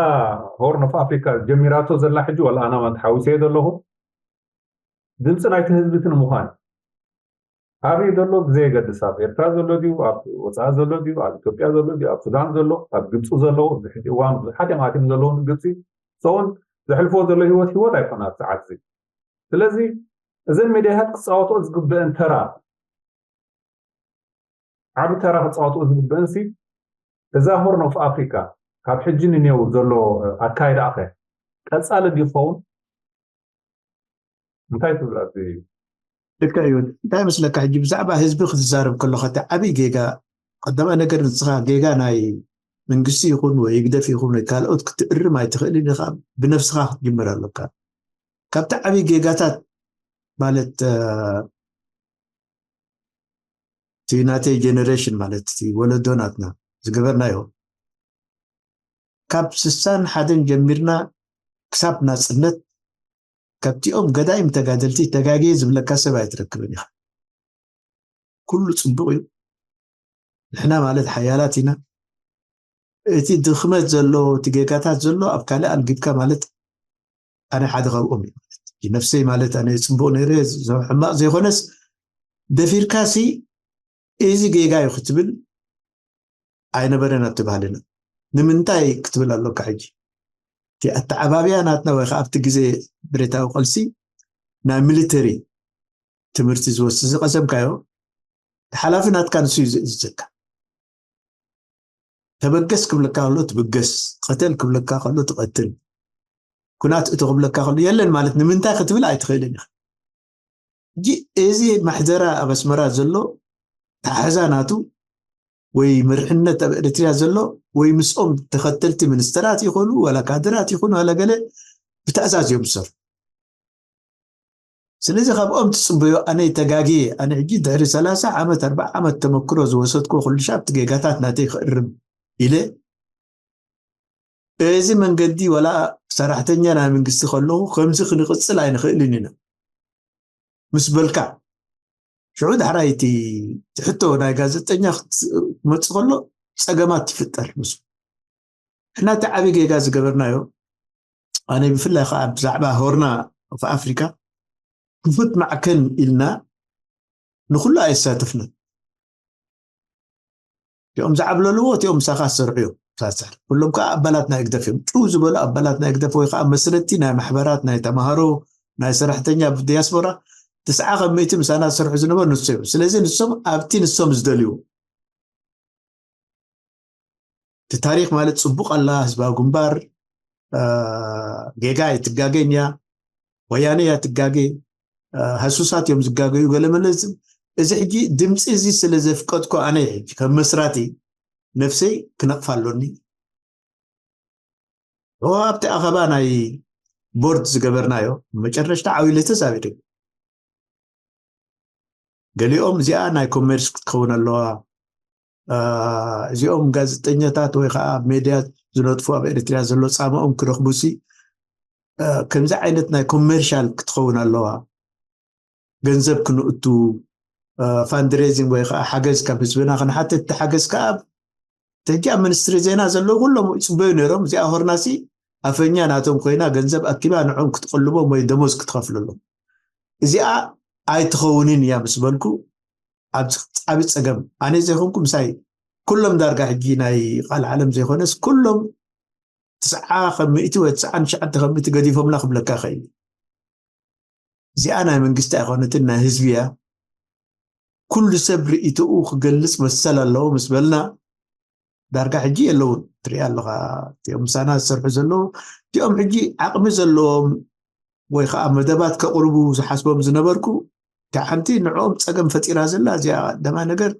ሆርን ኦፍ ኣፍሪካ ጀሚራቶ ዘላ ሕጂ ዋላ ኣነ ኣማን ተሓዊሰ እየ ዘለኹ፣ ድምፂ ናይቲ ህዝቢ እቲ ንምዃን ኣበይ ዘሎ ብዘየገድስ፣ ኣብ ኤርትራ ዘሎ ድዩ፣ ኣብ ወፃኢ ዘሎ ድዩ፣ ኣብ ኢትዮጵያ ዘሎ ድዩ፣ ኣብ ሱዳን ዘሎ፣ ኣብ ግብፂ ዘለዉ፣ ኣብዚ ሕጂ እዋን ብዙሓት እዮም ኣትዮም ዘለዉ ግብፂ፣ ሰውን ዘሕልፎ ዘሎ ህይወት ህይወት ኣይኮነ ኣብ ሰዓት እዚ። ስለዚ እዘን ሚድያታት ክፃወትኦ ዝግበአን ተራ፣ ዓቢ ተራ ክፃወትኦ ዝግበአን ሲ እዛ ሆርን ኦፍ ኣፍሪካ ካብ ሕጂ ንኔው ዘሎ ኣካይዳ ከ ቀፃሊ ድዩ ክኸውን? እንታይ ትብል ኣብዚ? ልክዕ እዩ። እንታይ መስለካ፣ ሕጂ ብዛዕባ ህዝቢ ክትዛረብ ከለኻ እቲ ዓብዪ ጌጋ፣ ቀዳማይ ነገር ንስኻ ጌጋ ናይ መንግስቲ ይኹን ወይ ህግደፍ ይኹን ወይ ካልኦት ክትእርም ኣይትኽእልን ኢኻ፣ ብነፍስኻ ክትጅምር ኣለካ። ካብቲ ዓብዪ ጌጋታት ማለት፣ እ፣ እቲ ናተይ ጀነሬሽን ማለት እቲ ወለዶ ናትና ዝገበርናዮ፣ ካብ ስሳን ሓደን ጀሚርና ክሳብ ናጽነት፣ ካብቲኦም ገዳይም ተጋደልቲ ተጋግየ ዝብለካ ሰብ ኣይትረክብን ኢኻ። ኩሉ ጽቡቕ እዩ። ንሕና ማለት ሓያላት ኢና። እቲ ድኽመት ዘሎ፣ እቲ ጌጋታት ዘሎ ኣብ ካልእ ኣልጊብካ ማለት ኣነ ሓደ ካብኦም እዩ ማለት እዩ። ነፍሰይ ማለት ኣነ ጽቡቕ ነይረ፣ ሕማቕ ዘይኮነስ ደፊርካሲ እዚ ጌጋ እዩ ክትብል ኣይነበረን ኣብቲ ባህልና። ንምንታይ ክትብል ኣሎካ ሕጂ? እቲ ኣተዓባብያ ናትና ወይ ከዓ ኣብቲ ግዜ ብረታዊ ቃልሲ ናይ ሚሊተሪ ትምህርቲ ዝወስድ ዝቐሰምካዮ፣ እቲ ሓላፊ ናትካ ንሱ እዩ ዝእዝዘካ። ተበገስ ክብለካ ከሎ ትብገስ፣ ቐተል ክብለካ ከሎ ትቐትል፣ ኩናት እቶ ክብለካ ከሎ የለን ማለት ንምንታይ ክትብል ኣይትኽእልን ኢኻ። ሕጂ እዚ ማሕደራ ኣብ ኣስመራ ዘሎ ተሓዛ ናቱ ወይ መርሕነት ኣብ ኤርትርያ ዘሎ ወይ ምስኦም ተኸተልቲ ሚኒስተራት ይኾኑ ዋላ ካድራት ይኹኑ ዋላ ገለ ብትእዛዝ እዮም ዝሰርሑ። ስለዚ ካብኦም ትጽበዮ ኣነ ተጋግየ፣ ኣነ ሕጂ ድሕሪ ሰላሳ ዓመት ኣርባዓ ዓመት ተመክሮ ዝወሰድኩ ኩሉ ሻብ እቲ ጌጋታት ናተይ ክእርም ኢለ እዚ መንገዲ ዋላ ሰራሕተኛ ናይ መንግስቲ ከለኹ ከምዚ ክንቕጽል ኣይንኽእልን ኢና ምስ በልካ፣ ሽዑ ዳሕራይ እቲ እቲ ሕቶ ናይ ጋዜጠኛ ክመጽእ ከሎ ጸገማት ትፍጠር ምስ ንሕና እቲ ዓብዪ ጌጋ ዝገበርናዮ ኣነ ብፍላይ ከዓ ብዛዕባ ሆርና ኦፍ ኣፍሪካ ክፉት ማዕከን ኢልና ንኩሉ ኣየሳተፍናን። እቲኦም ዝዓብለልዎ እቲኦም ምሳኻ ዝሰርሑ እዮም። ሳሳር ኩሎም ከዓ ኣባላት ናይ ህግደፍ እዮም። ጭው ዝበሉ ኣባላት ናይ ህግደፍ ወይ ከዓ መስረቲ ናይ ማሕበራት ናይ ተምሃሮ ናይ ሰራሕተኛ ዲያስፖራ ትስዓ ካብ ሚእቲ ምሳና ዝሰርሑ ዝነበሩ ንሶም እዮም። ስለዚ ንሶም ኣብቲ ንሶም ዝደልዩ እቲ ታሪክ ማለት ጽቡቅ ኣላ ህዝባዊ ግንባር ጌጋ ኣይትጋገን እያ፣ ወያነ እያ ትጋገ፣ ሃሱሳት እዮም ዝጋገዩ ገለ መለ። እዚ ሕጂ ድምፂ እዚ ስለ ዘፍቀድኩ ኣነ ሕጂ ከም መስራቲ ነፍሰይ ክነቕፋ ኣሎኒ። ኣብቲ ኣኸባ ናይ ቦርድ ዝገበርናዮ መጨረሽታ ዓብዩ ለተስ ኣብ ኢደይ። ገሊኦም እዚኣ ናይ ኮሜርስ ክትከውን ኣለዋ፣ እዚኦም ጋዜጠኛታት ወይ ከዓ ኣብ ሜድያ ዝነጥፉ ኣብ ኤርትርያ ዘሎ ፃምኦም ክረኽቡ ሲ ከምዚ ዓይነት ናይ ኮሜርሻል ክትኸውን ኣለዋ። ገንዘብ ክንእቱ፣ ፋንድሬዚንግ ወይ ከዓ ሓገዝ ካብ ህዝብና ክንሓትት፣ እቲ ሓገዝ ከዓ ሕጂ ኣብ ሚኒስትሪ ዜና ዘለዉ ኩሎም ይፅበዩ ነይሮም። እዚኣ ሆርናሲ ኣፈኛ ናቶም ኮይና ገንዘብ ኣኪባ ንዕኦም ክትቕልቦም ወይ ደሞዝ ክትኸፍልሎም፣ እዚኣ ኣይትኸውንን እያ ምስ በልኩ፣ ኣብዚ ዓቢ ጸገም ኣነ ዘይኮንኩ ምሳይ ኩሎም ዳርጋ ሕጂ ናይ ቃል ዓለም ዘይኮነስ ኩሎም ትስዓ ከም ሚእቲ ወይ ትስዓን ትሽዓተ ከም ሚእቲ ገዲፎምና ክብለካ ይኽእል። እዚኣ ናይ መንግስቲ ኣይኮነትን፣ ናይ ህዝቢ እያ። ኩሉ ሰብ ርእይቶኡ ክገልጽ መሰል ኣለዎ ምስ በልና ዳርጋ ሕጂ የለውን። ትሪኢ ኣለኻ እቲኦም ምሳና ዝሰርሑ ዘለዉ እቲኦም ሕጂ ዓቕሚ ዘለዎም ወይ ከዓ መደባት ከቕርቡ ዝሓስቦም ዝነበርኩ፣ እታ ሓንቲ ንዕኦም ጸገም ፈጢራ ዘላ እዚኣ ቀዳማይ ነገር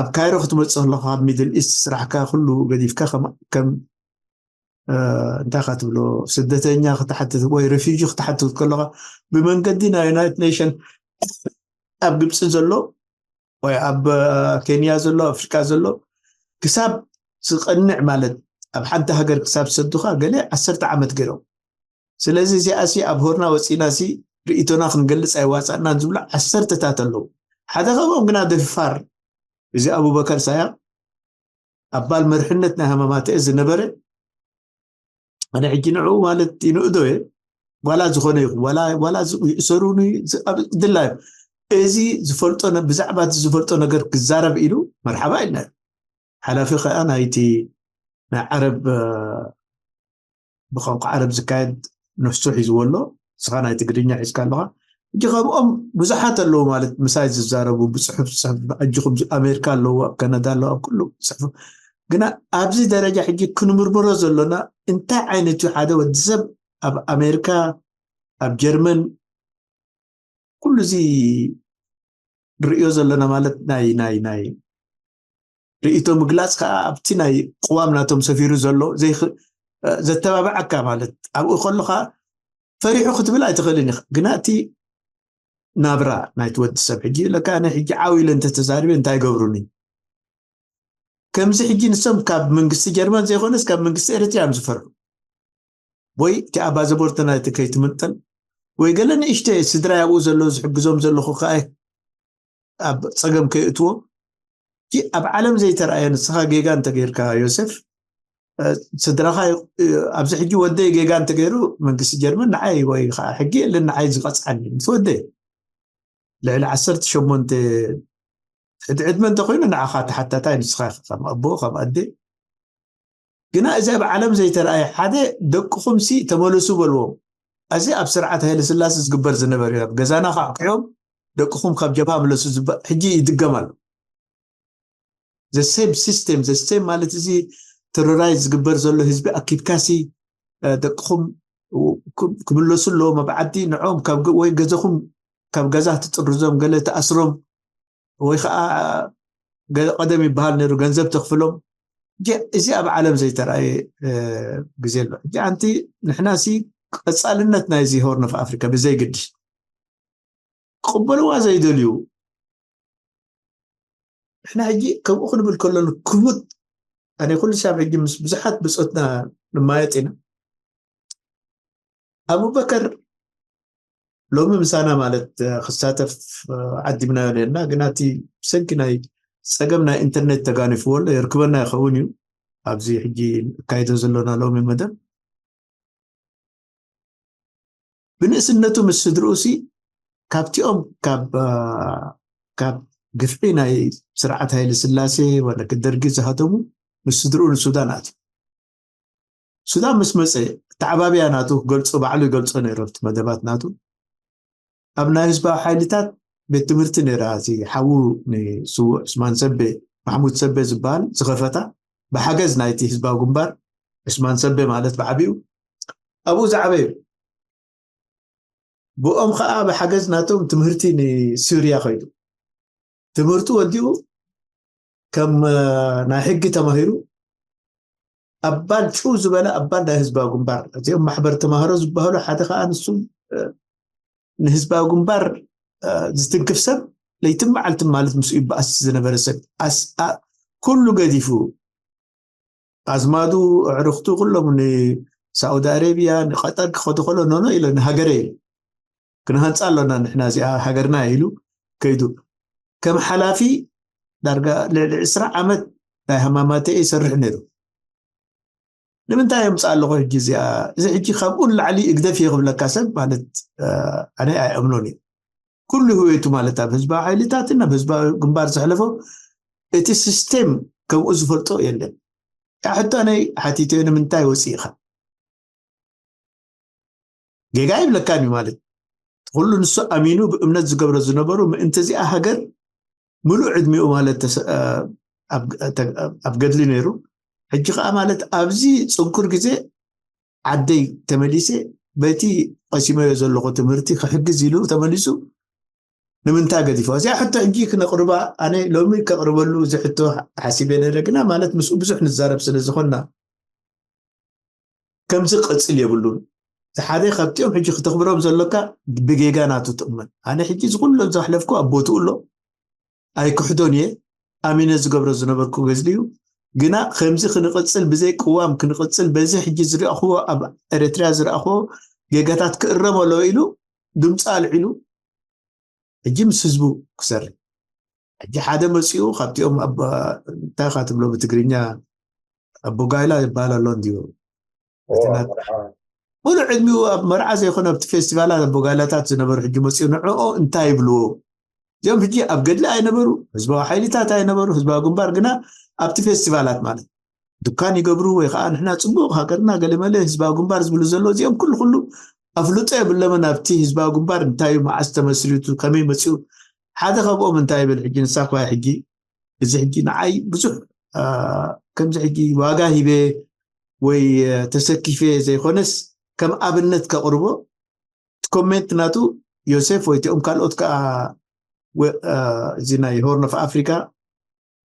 ኣብ ካይሮ ክትመጽእ ከለኻ ካብ ሚድል ኢስት ስራሕካ ኩሉ ገዲፍካ ከም ከም እንታይ ካ ትብሎ ስደተኛ ክትሓትት ወይ ሬፊጂ ክትሓትት ከለኻ ብመንገዲ ናይ ዩናይትድ ኔሽን ኣብ ግብፂ ዘሎ ወይ ኣብ ኬንያ ዘሎ ኣፍሪካ ዘሎ ክሳብ ዝቐንዕ ማለት ኣብ ሓንቲ ሃገር ክሳብ ዝሰዱኻ ገለ ዓሰርተ ዓመት ገይሮም። ስለዚ እዚኣሲ ኣብ ሆርና ወፂናሲ ርእይቶና ክንገልፅ ኣይዋፃእናን ዝብሉ ዓሰርተታት ኣለዉ። ሓደ ካብኦም ግና ደፋር እዚ ኣቡበከር ሳያ ኣባል መርሕነት ናይ ሃማማተኤ ዝነበረ ኣነ ሕጂ ንዕኡ ማለት ይንእዶ እየ ዋላ ዝኾነ ይኹን ዋላ ይእሰሩኒ ድላዮም እዚ ዝፈልጦ ብዛዕባ ዝፈልጦ ነገር ክዛረብ ኢሉ መርሓባ ኢልና ሓላፊ ከዓ ናይቲ ናይ ዓረብ ብቋንቋ ዓረብ ዝካየድ ንሱ ሒዝዎ ኣሎ። ንስኻ ናይ ትግርኛ ሒዝካ ኣለኻ። ሕጂ ከምኦም ብዙሓት ኣለዉ ማለት ምሳይ ዝዛረቡ ብፅሑፍ ዝፅሕፍ ኣጅኹም ኣሜሪካ ኣለዉ ኣብ ካናዳ ኣለዉ ኣብ ኩሉ ዝፅሕፉ ግና ኣብዚ ደረጃ ሕጂ ክንምርምሮ ዘሎና እንታይ ዓይነት እዩ ሓደ ወዲ ሰብ ኣብ ኣሜሪካ ኣብ ጀርመን ኩሉ እዚ ንርእዮ ዘለና ማለት ናይ ናይ ናይ ርእይቶ ምግላፅ ከዓ ኣብቲ ናይ ቅዋም ናቶም ሰፊሩ ዘሎ ዘተባብዓካ ማለት ኣብኡ ከለካ ፈሪሑ ክትብል ኣይትኽእልን ኢኻ ግና እቲ ናብራ ናይቲ ወዲ ሰብ ሕጂ ለካ ኣነ ሕጂ ዓው ኢለ እንተተዛሪበ እንታይ ይገብሩኒ ከምዚ ሕጂ ንሶም ካብ መንግስቲ ጀርመን ዘይኮነስ ካብ መንግስቲ ኤርትራ እዮም ዝፈርሑ ወይ እቲ ኣባዘቦርትና እቲ ከይትምንጠል ወይ ገለ ንእሽተ ስድራ ኣብኡ ዘሎ ዝሕግዞም ዘለኹ ከዓ ኣብ ፀገም ከይእትዎ እቲ ኣብ ዓለም ዘይተረኣየ ንስኻ ጌጋ እንተገይርካ ዮሴፍ ስድራኻ ኣብዚ ሕጂ ወደይ ጌጋ እንተገይሩ መንግስቲ ጀርመን ንዓይ ወይ ከዓ ሕጊ የለን ንዓይ ዝቐፅዓኒ ምስ ወደይ ልዕሊ ዓሰርተ ሸሞንተ ትሕቲ ዕድመ እንተኮይኑ ንዓኻ ተሓታታይ ንስኻ ኢኻ ከም ኣቦ ከም ኣደ ግና እዚ ኣብ ዓለም ዘይተረኣየ ሓደ ደቅኹም ሲ ተመለሱ በልዎም እዚ ኣብ ስርዓት ሃይለ ስላሴ ዝግበር ዝነበር እዩ ኣብ ገዛና ካዕክዕዮም ደቅኹም ካብ ጀብሃ ምለሱ ዝበ ሕጂ ይድገም ኣሎ the same system the same ማለት እዚ ተሮራይ ዝግበር ዘሎ ህዝቢ ኣኪብካሲ ደቅኹም ክምለሱ ኣለዎም ኣብ ዓዲ ንዕኦም ወይ ገዘኹም ካብ ገዛ ትጥርዞም ገለ ተኣስሮም ወይ ከዓ ቀደም ይበሃል ነይሩ ገንዘብ ተኽፍሎም እዚ ኣብ ዓለም ዘይተረኣየ ግዜ ኣሎ ሕጂ ኣንቲ ንሕና ሲ ቀፃልነት ናይዚ ሆርን ኦፍ ኣፍሪካ ብዘይግድሽ ክቕበልዋ ዘይደልዩ ንሕና ሕጂ ከምኡ ክንብል ከለኑ ክቡት ኣነ ኩሉ ሳብ ሕጂ ምስ ብዙሓት ብፆትና ንማየጥ ኢና ኣቡበከር ሎሚ ምሳና ማለት ክሳተፍ ዓዲምናዮ ነርና ግና እቲ ብሰንኪ ናይ ፀገም ናይ ኢንተርኔት ተጋኒፍዎ ኣሎ የርክበና ይኸውን እዩ ኣብዚ ሕጂ እካይዶ ዘሎና ሎሚ መደብ ብንእስነቱ ምስ ስድርኡ ሲ ካብቲኦም ካብ ካብ ግፍዒ ናይ ስርዓት ሃይለ ስላሴ ወላ ደርጊ ዝሃተሙ ምስ ስድርኡ ንሱዳን ኣትዩ ሱዳን ምስ መፀ ተዓባብያ ናቱ ክገልፆ ባዕሉ ይገልፆ ነይሩ ኣብቲ መደባት ናቱ ኣብ ናይ ህዝባዊ ሓይልታት ቤት ትምህርቲ ነይራ እቲ ሓዉ ንስዉእ ዑስማን ሰቤ ማሕሙድ ሰቤ ዝበሃል ዝኸፈታ ብሓገዝ ናይቲ ህዝባዊ ግንባር ዑስማን ሰቤ ማለት ብዓቢኡ ኣብኡ ዝዓበዩ ብኦም ከዓ ብሓገዝ ናቶም ትምህርቲ ንሱርያ ከይዱ ትምህርቱ ወዲኡ ከም ናይ ሕጊ ተማሂሩ ኣባል ጭው ዝበለ ኣባል ናይ ህዝባዊ ግንባር፣ እዚኦም ማሕበር ተማሃሮ ዝበሃሉ ሓደ ከዓ ንሱ ንህዝባዊ ግንባር ዝትንክፍ ሰብ ለይትን መዓልትን ማለት ምስኡ ይበኣስ ዝነበረ ሰብ፣ ኩሉ ገዲፉ፣ ኣዝማዱ፣ ኣዕርኽቱ ኩሎም ንሳዑዲ ኣረብያ ንቀጠር ክኸዱ ከሎ ኖኖ ኢለ ንሃገረ ኢሉ ክንሃንፃ ኣሎና ንሕና እዚኣ ሃገርና ኢሉ ከይዱ። ከም ሓላፊ ዳርጋ ልዕሊ ዕስራ ዓመት ናይ ሃማማተ ይሰርሕ ነይሩ። ንምንታይ የምፅኣ ኣለኹ ሕጂ እዚኣ? እዚ ሕጂ ካብኡ ንላዕሊ እግደፍ እየ ክብለካ ሰብ ማለት ኣነ ኣይኣምኖን እዩ። ኩሉ ህወይቱ ማለት ኣብ ህዝባዊ ሓይልታትን ኣብ ህዝባዊ ግንባር ዘሕለፎ እቲ ሲስቴም ከምኡ ዝፈልጦ የለን። ያ ሕቶ ኣነ ሓቲተ ንምንታይ ወፂእኻ? ጌጋ ይብለካን እዩ ማለት ኩሉ ንሱ ኣሚኑ ብእምነት ዝገብሮ ዝነበሩ ምእንቲ እዚኣ ሃገር ምሉእ ዕድሚኡ ማለት ኣብ ገድሊ ነይሩ። ሕጂ ከዓ ማለት ኣብዚ ፅንኩር ግዜ ዓደይ ተመሊሰ በቲ ቀሲመዮ ዘለኹ ትምህርቲ ክሕግዝ ኢሉ ተመሊሱ ንምንታይ ገዲፎ? እዚኣ ሕቶ ሕጂ ክነቕርባ ኣነ ሎሚ ከቕርበሉ እዚ ሕቶ ሓሲበ ነረ ግና ማለት ምስኡ ብዙሕ ንዛረብ ስለ ዝኾንና ከምዚ ቀፅል የብሉን። ሓደ ካብቲኦም ሕጂ ክተኽብሮም ዘሎካ ብጌጋ ናቱ ትእመን። ኣነ ሕጂ ዝኩሎ ዘሕለፍኩ ኣብ ቦትኡ ኣሎ ኣይክሕዶን እየ። ኣሚነ ዝገብሮ ዝነበርኩ ገዝሊ እዩ። ግና ከምዚ ክንቕፅል ብዘይ ቅዋም ክንቕፅል በዚ ሕጂ ዝረእኽዎ ኣብ ኤርትርያ ዝረእኽዎ ጌጋታት ክእረም ኣለዎ ኢሉ ድምፂ ኣልዒሉ ሕጂ ምስ ህዝቡ ክሰርሕ። ሕጂ ሓደ መፂኡ ካብቲኦም እንታይ ካ ትብሎ ብትግርኛ ኣቦጋይላ ይበሃል ኣሎ እንዲሁ ሙሉእ ዕድሚኡ ኣብ መርዓ ዘይኮነ ኣብቲ ፌስቲቫላት ኣቦጋይላታት ዝነበሩ ሕጂ መፂኡ ንዕኦ እንታይ ይብልዎ? እዚኦም ሕጂ ኣብ ገድሊ ኣይነበሩ፣ ህዝባዊ ሓይልታት ኣይነበሩ፣ ህዝባዊ ግንባር ግና ኣብቲ ፌስቲቫላት ማለት ድኳን ይገብሩ ወይ ከዓ ንሕና ፅቡቕ ሃገርና ገለመለ ህዝባዊ ግንባር ዝብሉ ዘሎ እዚኦም ኩሉ ኩሉ ኣፍልጦ የብለምን ኣብቲ ህዝባዊ ግንባር እንታይ እዩ መዓስ ተመስሪቱ ከመይ መፂኡ ሓደ ካብኦም እንታይ ይብል ሕጂ ንሳ ኳ ሕጂ እዚ ሕጂ ንዓይ ብዙሕ ከምዚ ሕጂ ዋጋ ሂበ ወይ ተሰኪፈ ዘይኮነስ ከም ኣብነት ከቕርቦ ኮሜንት ናቱ ዮሴፍ ወይ እቲኦም ካልኦት ከዓ እዚ ናይ ሆርን ኦፍ ኣፍሪካ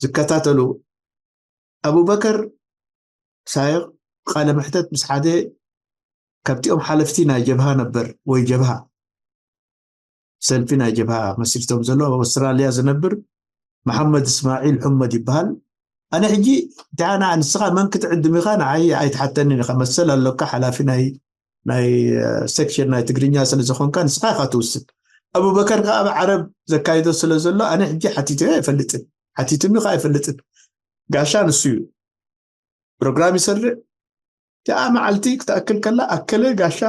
ዝከታተሉ ኣቡበከር ሳይቕ ቃለ መሕተት ምስ ሓደ ካብቲኦም ሓለፍቲ ናይ ጀብሃ ነበር ወይ ጀብሃ ሰልፊ ናይ ጀብሃ መስሪቶም ዘሎ ኣብ ኣውስትራልያ ዝነብር መሓመድ እስማዒል ሑመድ ይበሃል። ኣነ ሕጂ እንታይ ንስኻ መን ክትዕድም ኢኻ ንዓይ ኣይትሓተንን ኢኻ መሰል ኣሎካ ሓላፊ ናይ ናይ ሴክሽን ናይ ትግርኛ ስለ ዝኾንካ ንስኻ ኢኻ ትውስን። ኣቡበከር ከዓ ኣብ ዓረብ ዘካይዶ ስለ ዘሎ ኣነ ሕጂ ሓቲተ ኣይፈልጥን ሓቲቱኒ ከዓ ኣይፈልጥን። ጋሻ ንሱ እዩ ፕሮግራም ይሰርዕ። እቲኣ መዓልቲ ክትኣክል ከላ ኣከለ ጋሻ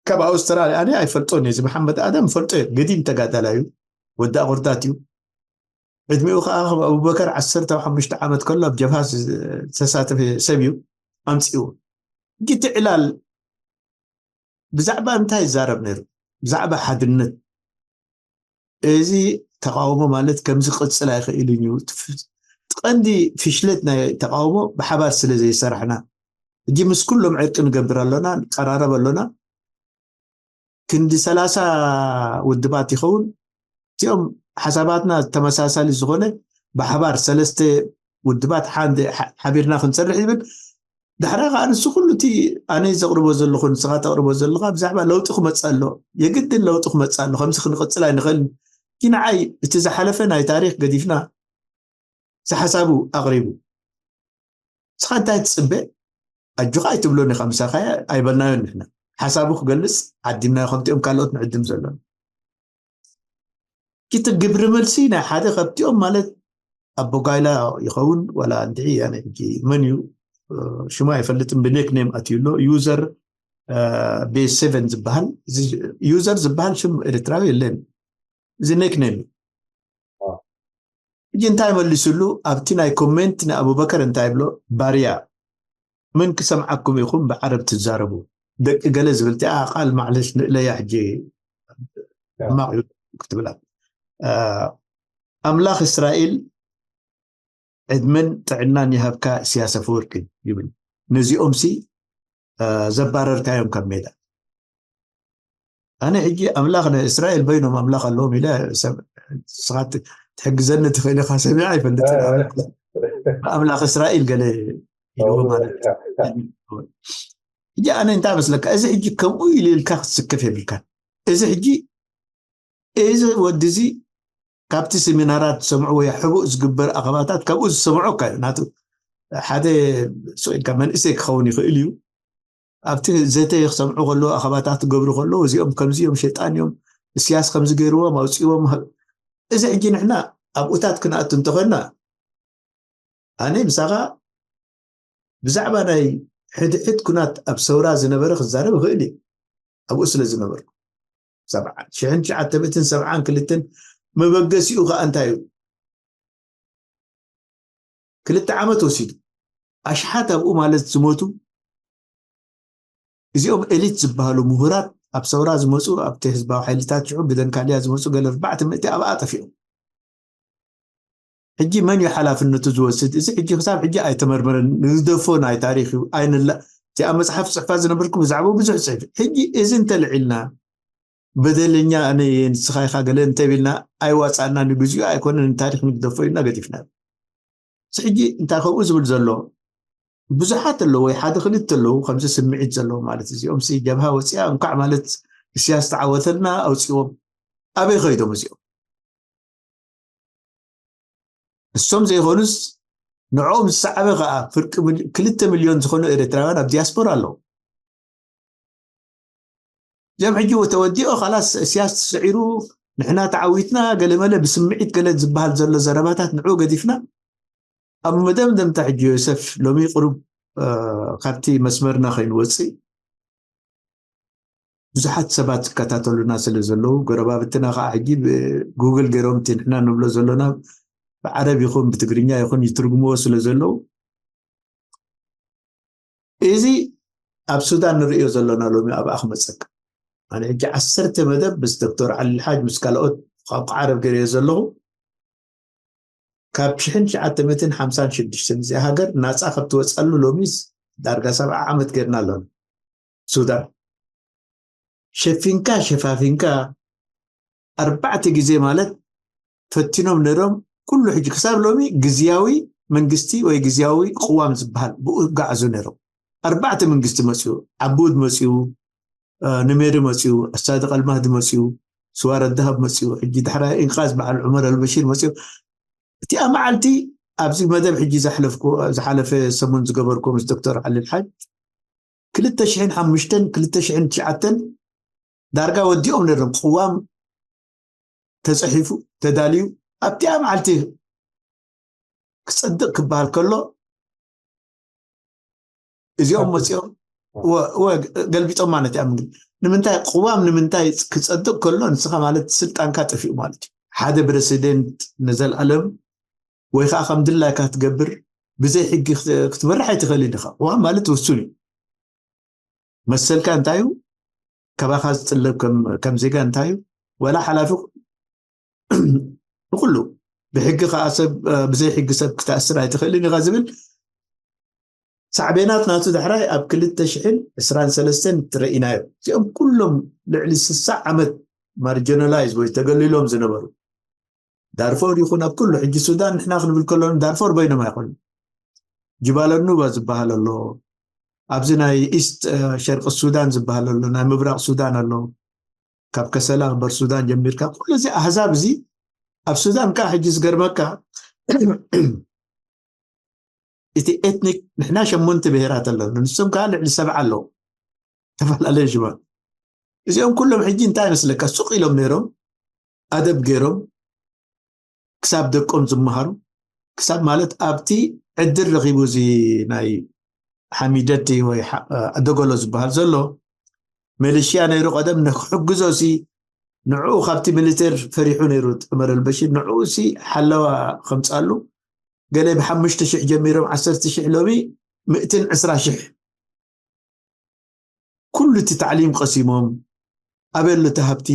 ካብ ኣውስትራልያ ኣነ ኣይፈልጦን እየ። እዚ መሓመድ ኣደም ፈልጦ እየ። ገዲም ተጋዳላይ እዩ። ወዲ ኣቑርዳት እዩ። ዕድሚኡ ከዓ ካብ ኣቡበከር ዓሰርተ ሓሙሽተ ዓመት ከሎ ኣብ ጀብሃ ዝተሳተፈ ሰብ እዩ ኣምፅኡ። እቲ ዕላል ብዛዕባ እንታይ ይዛረብ ነይሩ? ብዛዕባ ሓድነት እዚ ተቃውሞ ማለት ከምዚ ክቅፅል ኣይኽእልን እዩ። እቲ ቀንዲ ፍሽለት ናይ ተቃውሞ ብሓባር ስለ ዘይሰራሕና። ሕጂ ምስ ኩሎም ዕርቂ ንገብር ኣሎና፣ ንቀራረብ ኣሎና። ክንዲ ሰላሳ ውድባት ይኸውን። እቲኦም ሓሳባትና ተመሳሳሊ ዝኾነ ብሓባር ሰለስተ ውድባት ሓቢርና ክንሰርሕ ይብል። ዳሕራ ከዓ ንሱ ኩሉ እቲ ኣነ ዘቕርቦ ዘለኹ ንስኻ ተቕርቦ ዘለኻ ብዛዕባ ለውጢ ክመፅእ ኣሎ። የግድን ለውጢ ክመፅእ ኣሎ። ከምዚ ክንቕፅል ኣይንኽእልን። ንዓይ እቲ ዝሓለፈ ናይ ታሪክ ገዲፍና ዝሓሳቡ ኣቕሪቡ። ንስኻ እንታይ ትፅበ? ኣጆኻ ኣይትብሎን ኢኻ ምሳኻ ኣይበልናዮን ንሕና። ሓሳቡ ክገልፅ ዓዲምናዮ ከምቲኦም ካልኦት ንዕድም ዘሎና። እቲ ግብሪ መልሲ ናይ ሓደ ካብቲኦም ማለት ኣቦጋይላ ይኸውን ዋላ እንድዒ ኣነ ሕጂ መን እዩ ሽሙ ኣይፈልጥን ብኔክ ኔም ኣትዩ ኣሎ ዩዘር ቤ ሰቨን ዝበሃል ዩዘር ዝበሃል ሽም ኤርትራዊ የለን እዚ ኔክ ኔም እዩ ሕጂ እንታይ መሊሱሉ ኣብቲ ናይ ኮሜንት ንኣብበከር እንታይ ብሎ ባርያ ምን ክሰምዓኩም ኢኹም ብዓረብ ትዛረቡ ደቂ ገለ ዝብል እቲኣ ቃል ማዕለሽ ንእለያ ሕጂ ሕማቕ እዩ ክትብላ ኣምላኽ እስራኤል ዕድመን ጥዕናን ይሃብካ እስያስ ኣፈወርቂ ይብል ነዚኦም ሲ ዘባረርካዮም ካብ ሜዳ ኣነ ሕጂ ኣምላኽ ንእስራኤል በይኖም ኣምላኽ ኣለዎም ኢለ ስኻ ትሕግዘኒ ትኽእል ኢኻ ሰሚዐ ኣይፈልጥን ኣምላኽ እስራኤል ገለ ኢልዎ ማለት እዩ። ሕጂ ኣነ እንታይ መስለካ፣ እዚ ሕጂ ከምኡ ኢሉ ኢልካ ክትስከፍ የብልካን። እዚ ሕጂ እዚ ወዲ እዚ ካብቲ ሰሚናራት ዝሰምዑ ወይ ሕቡእ ዝግበር ኣኸባታት ካብኡ ዝሰምዑ እካ እዩ። ናቱ ሓደ ስቕ ኢልካ መንእሰይ ክኸውን ይኽእል እዩ። ኣብቲ ዘተ ክሰምዑ ከለዉ፣ ኣኸባታት ክገብሩ ከለዉ፣ እዚኦም ከምዚ እዮም፣ ሸይጣን እዮም፣ እስያስ ከምዚ ገይርዎም፣ ኣውፅዎም። እዚ ሕጂ ንሕና ኣብኡታት ክንኣቱ እንተኾንና፣ ኣነ ምሳኻ ብዛዕባ ናይ ሕድሕድ ኩናት ኣብ ሰውራ ዝነበረ ክዛረብ እኽእል እየ፣ ኣብኡ ስለ ዝነበርኩ። ሰብዓ ሽሕን ትሽዓተ ሚእትን ሰብዓን ክልተን መበገሲኡ ከዓ እንታይ እዩ? ክልተ ዓመት ወሲዱ። ኣሽሓት ኣብኡ ማለት ዝሞቱ፣ እዚኦም ኤሊት ዝበሃሉ ምሁራት ኣብ ሰውራ ዝመፁ፣ ኣብቲ ህዝባዊ ሓይልታት ሽዑ ብደንካልያ ዝመፁ ገለ ኣርባዕተ ሚእቲ ኣብኣ ጠፊኦም። ሕጂ መን እዩ ሓላፍነቱ ዝወስድ? እዚ ሕጂ ክሳብ ሕጂ ኣይተመርመረን። ንግደፎ ናይ ታሪኽ እዩ። ኣይንላ-፣ እቲ ኣብ መፅሓፍ ፅሕፋ ዝነበርኩ ብዛዕባኡ ብዙሕ ፅሕፍ። ሕጂ እዚ እንተልዒልና፣ በደለኛ ኣነ እየ፣ ንስኻ ኢኻ ገለ እንተቢልና፣ ኣይዋፃና፣ ንግዚኡ ኣይኮነን፣ ንታሪኽ ንግደፎ ኢልና ገዲፍና። እዚ ሕጂ እንታይ ከምኡ ዝብል ዘሎ? ብዙሓት ኣለዉ ወይ ሓደ ክልተ ኣለዉ ከምዚ ስምዒት ዘለዉ ማለት፣ እዚኦም ሲ ጀብሃ ወፂኣ እንኳዕ ማለት እስያስ ተዓወተልና ኣውፂዎም። ኣበይ ከይዶም እዚኦም? ንሶም ዘይኮኑስ ንዕኦም ዝሰዓበ ከዓ ፍርቂ ሚል-፣ ክልተ ሚልዮን ዝኾኑ ኤርትራውያን ኣብ ዲያስፖራ ኣለዉ። እዚኦም ሕጂ ተወዲኦ ኻላስ እስያስ ተስዒሩ ንሕና ተዓዊትና ገለመለ ብስምዒት ገለ ዝበሃል ዘሎ ዘረባታት ንዕኡ ገዲፍና ኣብ መደምደምታ ሕጂ ዮሴፍ ሎሚ ቁሩብ፣ እ፣ ካብቲ መስመርና ከይንወፅእ ብዙሓት ሰባት ዝከታተሉና ስለ ዘለዉ፣ ጎረባብትና ከዓ ሕጂ ብጉግል ገይሮም እቲ ንሕና ንብሎ ዘሎና ብዓረብ ይኹን ብትግርኛ ይኹን ይትርጉምዎ ስለ ዘለዉ፣ እዚ ኣብ ሱዳን ንርእዮ ዘሎና ሎሚ ኣብኣ ክመጸካ። ኣነ ሕጂ ዓሰርተ መደብ ምስ ዶክተር ዓሊ ሓጅ ምስ ካልኦት ቋንቋ ዓረብ ገይረዮ ዘለኹ። ካብ ሽሕን ትሽዓተ ሚእትን ሓምሳን ሽዱሽተን እዚኣ ሃገር ናጻ ካብ ትወጸሉ ሎሚስ ዳርጋ ሰብዓ ዓመት ገይርና ኣሎና። ሱዳን ሸፊንካ ሸፋፊንካ ኣርባዕተ ግዜ ማለት ፈቲኖም ነይሮም። ኩሉ ሕጂ ክሳብ ሎሚ ግዝያዊ መንግስቲ ወይ ግዝያዊ ቅዋም ዝበሃል ብኡ ይጋዓዙ ነይሮም። ኣርባዕተ መንግስቲ መፅኡ፣ ዓቡድ መፅኡ፣ እ፣ ንሜሪ መፅኡ፣ ኣሳድቅ ኣልማህዲ መፅኡ፣ ስዋር ኣድሃብ መፅኡ፣ ሕጂ ዳሕራይ ኢንቃዝ በዓል ዑመር ኣልበሺር መፅኡ። እቲኣ መዓልቲ ኣብዚ መደብ ሕጂ ዘሕለፍኩ፣ ዝሓለፈ ሰሙን ዝገበርኩ ምስ ዶክተር ዓሊ ሓጅ ክልተ ሽሕን ሓሙሽተን ክልተ ሽሕን ትሽዓተን ዳርጋ ወዲኦም ነይሮም። ቅዋም ተፅሒፉ ተዳልዩ ኣብቲኣ መዓልቲ ክፀድቕ ክበሃል ከሎ እዚኦም መፂኦም ወ-፣ ወ-፣ ገልቢጦም ማለት እዮም። ንምንታይ ቅዋም ንምንታይ ክፀድቕ ከሎ ንስኻ ማለት ስልጣንካ ጠፊኡ ማለት እዩ። ሓደ ፕረሲደንት ንዘለኣለም ወይ ከዓ ከም ድላይካ ትገብር ብዘይ ሕጊ ክት-፣ ክትመርሕ ኣይትኽእልን ኢኻ። ቅዋም ማለት ውሱን እዩ። መሰልካ እንታይ እዩ? ካባኻ ዝጥለብ ከም፣ ከም ዜጋ እንታይ እዩ? ዋላ ሓላፊ ንኩሉ ብሕጊ ከዓ ሰብ፣ እ፣ ብዘይ ሕጊ ሰብ ክተኣስር ኣይትኽእልን ኢኻ ዝብል ሳዕቤናት ናቱ ዳሕራይ ኣብ ክልተ ሽሕን ዕስራን ሰለስተን ትረኢናዮ። እዚኦም ኩሎም ልዕሊ ስሳ ዓመት ማርጂናላይዝ ወይ ተገሊሎም ዝነበሩ ዳርፎር ይኹን ኣብ ኩሉ ሕጂ ሱዳን ንሕና ክንብል ከሎና ዳርፎር በይኖም ኣይኮኑን። ጅባለ ኑባ ዝበሃል ኣሎ፣ ኣብዚ ናይ ኢስት፣ እ፣ ሸርቂ ሱዳን ዝበሃል ኣሎ፣ ናይ ምብራቕ ሱዳን ኣሎ፣ ካብ ከሰላ ክበር ሱዳን ጀሚርካ ኩሉ እዚ ኣህዛብ እዚ ኣብ ሱዳን ከዓ ሕጂ ዝገርመካ እቲ ኤትኒክ ንሕና ሸሞንተ ብሄራት ኣለና፣ ንሶም ከዓ ልዕሊ ሰብዓ ኣለዉ። ተፈላለየ ሽማት እዚኦም ኩሎም ሕጂ እንታይ ይመስለካ? ሱቕ ኢሎም ነይሮም፣ ኣደብ ገይሮም፣ ክሳብ ደቆም ዝመሃሩ፣ ክሳብ ማለት ኣብቲ ዕድል ረኺቡ እዚ ናይ ሓሚደቲ ወይ ሓ-፣ ደጎሎ ዝበሃል ዘሎ ሚሊሽያ ነይሩ ቀደም ንክሕግዞ ሲ ንዕኡ ካብቲ ሚሊቴር ፈሪሑ ነይሩ ዑመር ኣልበሺር፣ ንዕኡ ሲ ሓለዋ ከምጻሉ ገለ ብሓሙሽተ ሽሕ ጀሚሮም ዓሰርተ ሽሕ ሎሚ ሚእትን ዕስራ ሽሕ ኩሉ እቲ ታዕሊም ቀሲሞም ኣበይ ኣሎ እቲ ሃብቲ፣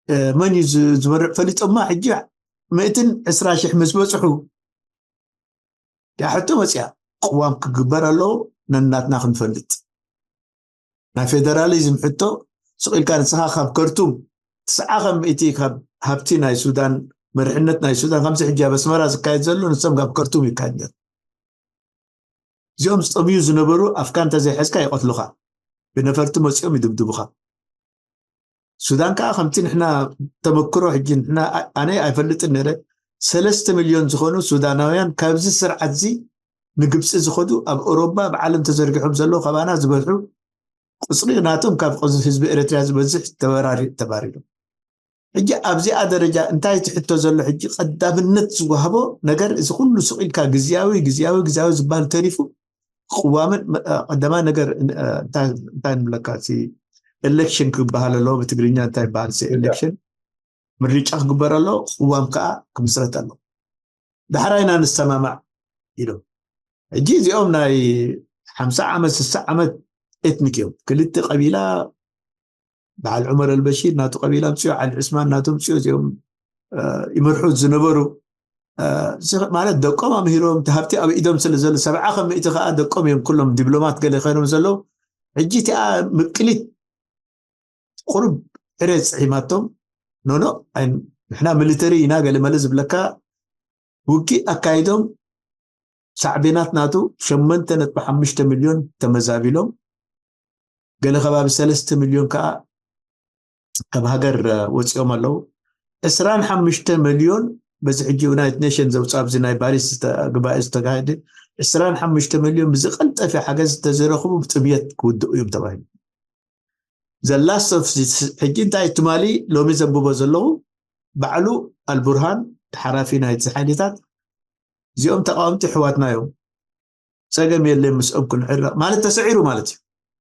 እ፣ መን እዩ ዝ-፣ ዝበርዕ ፈሊጦማ። ሕጂ ሚእትን ዕስራ ሽሕ ምስ በጽሑ ዳ ሕቶ መጽያ ቅዋም ክግበር ኣለዎ ነናትና ክንፈልጥ። ናይ ፌደራሊዝም ሕቶ ስቕ ኢልካ ንስኻ ካብ ከርቱም ትስዓ ከም ሚእቲ ካብ ሃብቲ ናይ ሱዳን መርሕነት ናይ ሱዳን ከምዚ ሕጂ ኣብ ኣስመራ ዝካየድ ዘሎ ንሶም ካብ ከርቱም ይካየድ ነይሩ። እዚኦም ዝጠምዩ ዝነበሩ ኣፍካ እንተዘይሐዝካ ይቐትሉኻ፣ ብነፈርቲ መፂኦም ይድብድቡኻ። ሱዳን ከዓ ከምቲ ንሕና ተመክሮ ሕጂ ንሕና ኣነ ኣይፈልጥን ነረ ሰለስተ ሚልዮን ዝኾኑ ሱዳናውያን ካብዚ ስርዓት እዚ ንግብፂ ዝኸዱ ኣብ ኤውሮጳ ብዓለም ተዘርጊሖም ዘለዉ ካባና ዝበዝሑ ቁፅሪ ናቶም ካብ ህዝቢ ኤርትራ ዝበዝሕ ተባሪዶም። ሕጂ ኣብዚኣ ደረጃ እንታይ ትሕቶ ዘሎ ሕጂ ቀዳምነት ዝወሃቦ ነገር እዚ ኩሉ ስቕ ኢልካ ግዝያዊ ግዝያዊ ግዝያዊ ዝበሃል ተሪፉ ቅዋምን ቀዳማይ ነገር እንታይ ንብለካ ኤሌክሽን ክበሃል ኣለዎ ብትግርኛ እንታይ ይበሃል ኤሌክሽን ምርጫ ክግበር ኣለዎ ቅዋም ከዓ ክምስረት ኣለዎ ዳሕራይና ንሰማማዕ ኢሎም ሕጂ እዚኦም ናይ ሓምሳ ዓመት ስሳ ዓመት ኤትኒክ እዮም ክልተ ቀቢላ በዓል ዑመር ኣልበሺር ናቱ ቀቢላ ምፅዮ ዓሊ ዕስማን ናቱ ምፅዮ እዚኦም ይመርሑ ዝነበሩ ማለት ደቆም ኣምሂሮም እቲ ሃብቲ ኣብ ኢዶም ስለ ዘሎ ሰብዓ ከም ምእቲ ከዓ ደቆም እዮም ኩሎም ዲፕሎማት ገለ ኮይኖም ዘለዉ ሕጂ እቲኣ ምቅሊት ቁሩብ ዕረ ፅሒማቶም ኖኖ ንሕና ሚሊተሪ ኢና ገለመለ ዝብለካ ውግእ ኣካይዶም ሳዕቤናት ናቱ ሸሞንተ ነጥቢ ሓሙሽተ ሚልዮን ተመዛቢሎም ገለ ከባቢ ሰለስተ ሚልዮን ከዓ ካብ ሃገር ወፂኦም ኣለዉ ዕስራን ሓሙሽተ ሚልዮን በዚ ሕጂ ዩናይትድ ኔሽን ዘውፅእ ኣብዚ ናይ ባሪስ ጉባኤ ዝተካየደ ዕስራን ሓሙሽተ ሚልዮን ብዝቀልጠፈ ሓገዝ ተዘረኽቡ ብጥምየት ክውድኡ እዮም ተባሂሉ ዘላስቶፍ ሕጂ እንታይ ትማሊ ሎሚ ዘንብቦ ዘለዉ ባዕሉ ኣልቡርሃን ሓራፊ ናይቲ ሓይልታት እዚኦም ተቃወምቲ ሕዋትና እዮም ፀገም የለን ምስኦም ክንዕረቕ ማለት ተሰዒሩ ማለት እዩ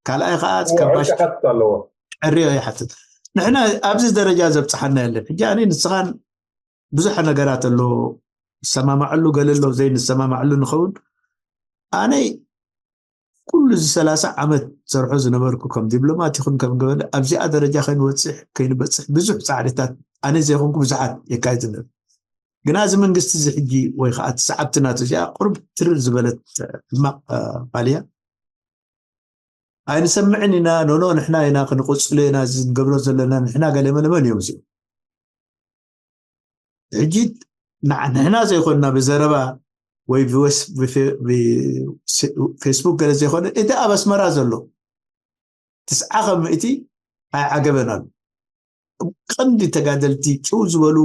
ካልኣይ ከዓ ኣለዎ ዕርዮ ይሓትት ንሕና ኣብዚ ደረጃ ዘብፅሓና የለን ሕጂ ኣነ ንስኻን ብዙሕ ነገራት ኣሎ ዝሰማማዕሉ ገለ ኣሎ ዘይንሰማማዕሉ ንኸውን ኣነይ ኩሉ እዚ ሰላሳ ዓመት ሰርሖ ዝነበርኩ ከም ዲፕሎማት ይኹን ከም ገበለ ኣብዚኣ ደረጃ ከይንወፅሕ ከይንበፅሕ ብዙሕ ፃዕሪታት ኣነ ዘይኮንኩ ብዙሓት የካይድ ነሩ ግና እዚ መንግስቲ እዚ ሕጂ ወይ ከዓ እቲ ሰዓብቲ ናቱ እዚኣ ቁርብ ትርር ዝበለት ሕማቕ ባልያ ኣይንሰምዕን ኢና ኖኖ ንሕና ኢና ክንቆፅሎ ኢና እዚ ንገብሮ ዘለና ንሕና ገለ መለመን እዮም እዚኦም ሕጂ ንሕና ዘይኮንና ብዘረባ ወይ ፌስቡክ ገለ ዘይኮነ እቲ ኣብ ኣስመራ ዘሎ ትስዓ ከም ምእቲ ኣይዓገበን ኣሎ ቀንዲ ተጋደልቲ ጭው ዝበሉ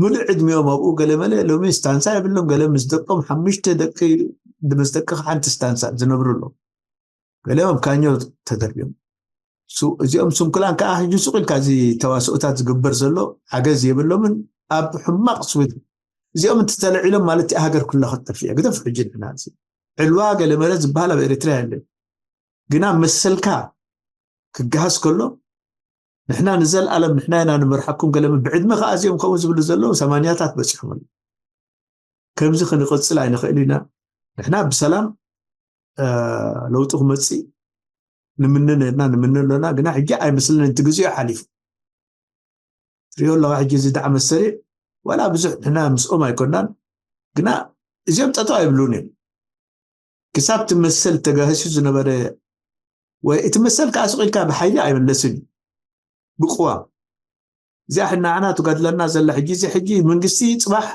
ምሉእ ዕድሚኦም ኣብኡ ገለመለ ሎሚ ስታንሳ የብሎም ገለ ምስ ደቆም ሓሙሽተ ደቂ ምስ ደቅኻ ሓንቲ ስታንሳ ዝነብሩ ኣለዉ ገሊኦም ካኞ ተደርቢዮም እዚኦም ስንኩላን ከዓ ሕጂ ሱቅ ኢልካ እዚ ተዋስኦታት ዝግበር ዘሎ ሓገዝ የብሎምን ኣብ ሕማቅ ስዊት እዚኦም እንተተለዒሎም ማለት ሃገር ኩላ ክትጠፍእ እያ ግደፍ ሕጂ ንሕና እዚ ዕልዋ ገለመለ ዝበሃል ኣብ ኤርትራ የለን ግና መሰልካ ክገሃስ ከሎ ንሕና ንዘለኣለም ንሕና ኢና ንመርሓኩም ገለ ብዕድመ ከዓ እዚኦም ከምኡ ዝብሉ ዘለዉ ሰማንያታት በፂሖም ኣለዉ ከምዚ ክንቕፅል ኣይንኽእል ኢና ንሕና ብሰላም ለውጢ ክመፅእ ንምነ ነርና ንምነ ኣለና ግና ሕጂ ኣይመስልን እቲ ግዜኡ ሓሊፉ ትሪኦ ኣለካ ሕጂ እዚ ዳዕመ ሰሪዕ ዋላ ብዙሕ ንሕና ምስኦም ኣይኮናን ግና እዚኦም ጠጠው ኣይብሉን እዮም ክሳብ እቲ መሰል ተጋህሱ ዝነበረ ወይ እቲ መሰል ከዓ ስቕ ኢልካ ብሓይሊ ኣይምለስን እዩ ብቅዋም እዚኣ ሕናዓና ትገድለና ዘላ ሕጂ እዚ ሕጂ መንግስቲ ፅባሕ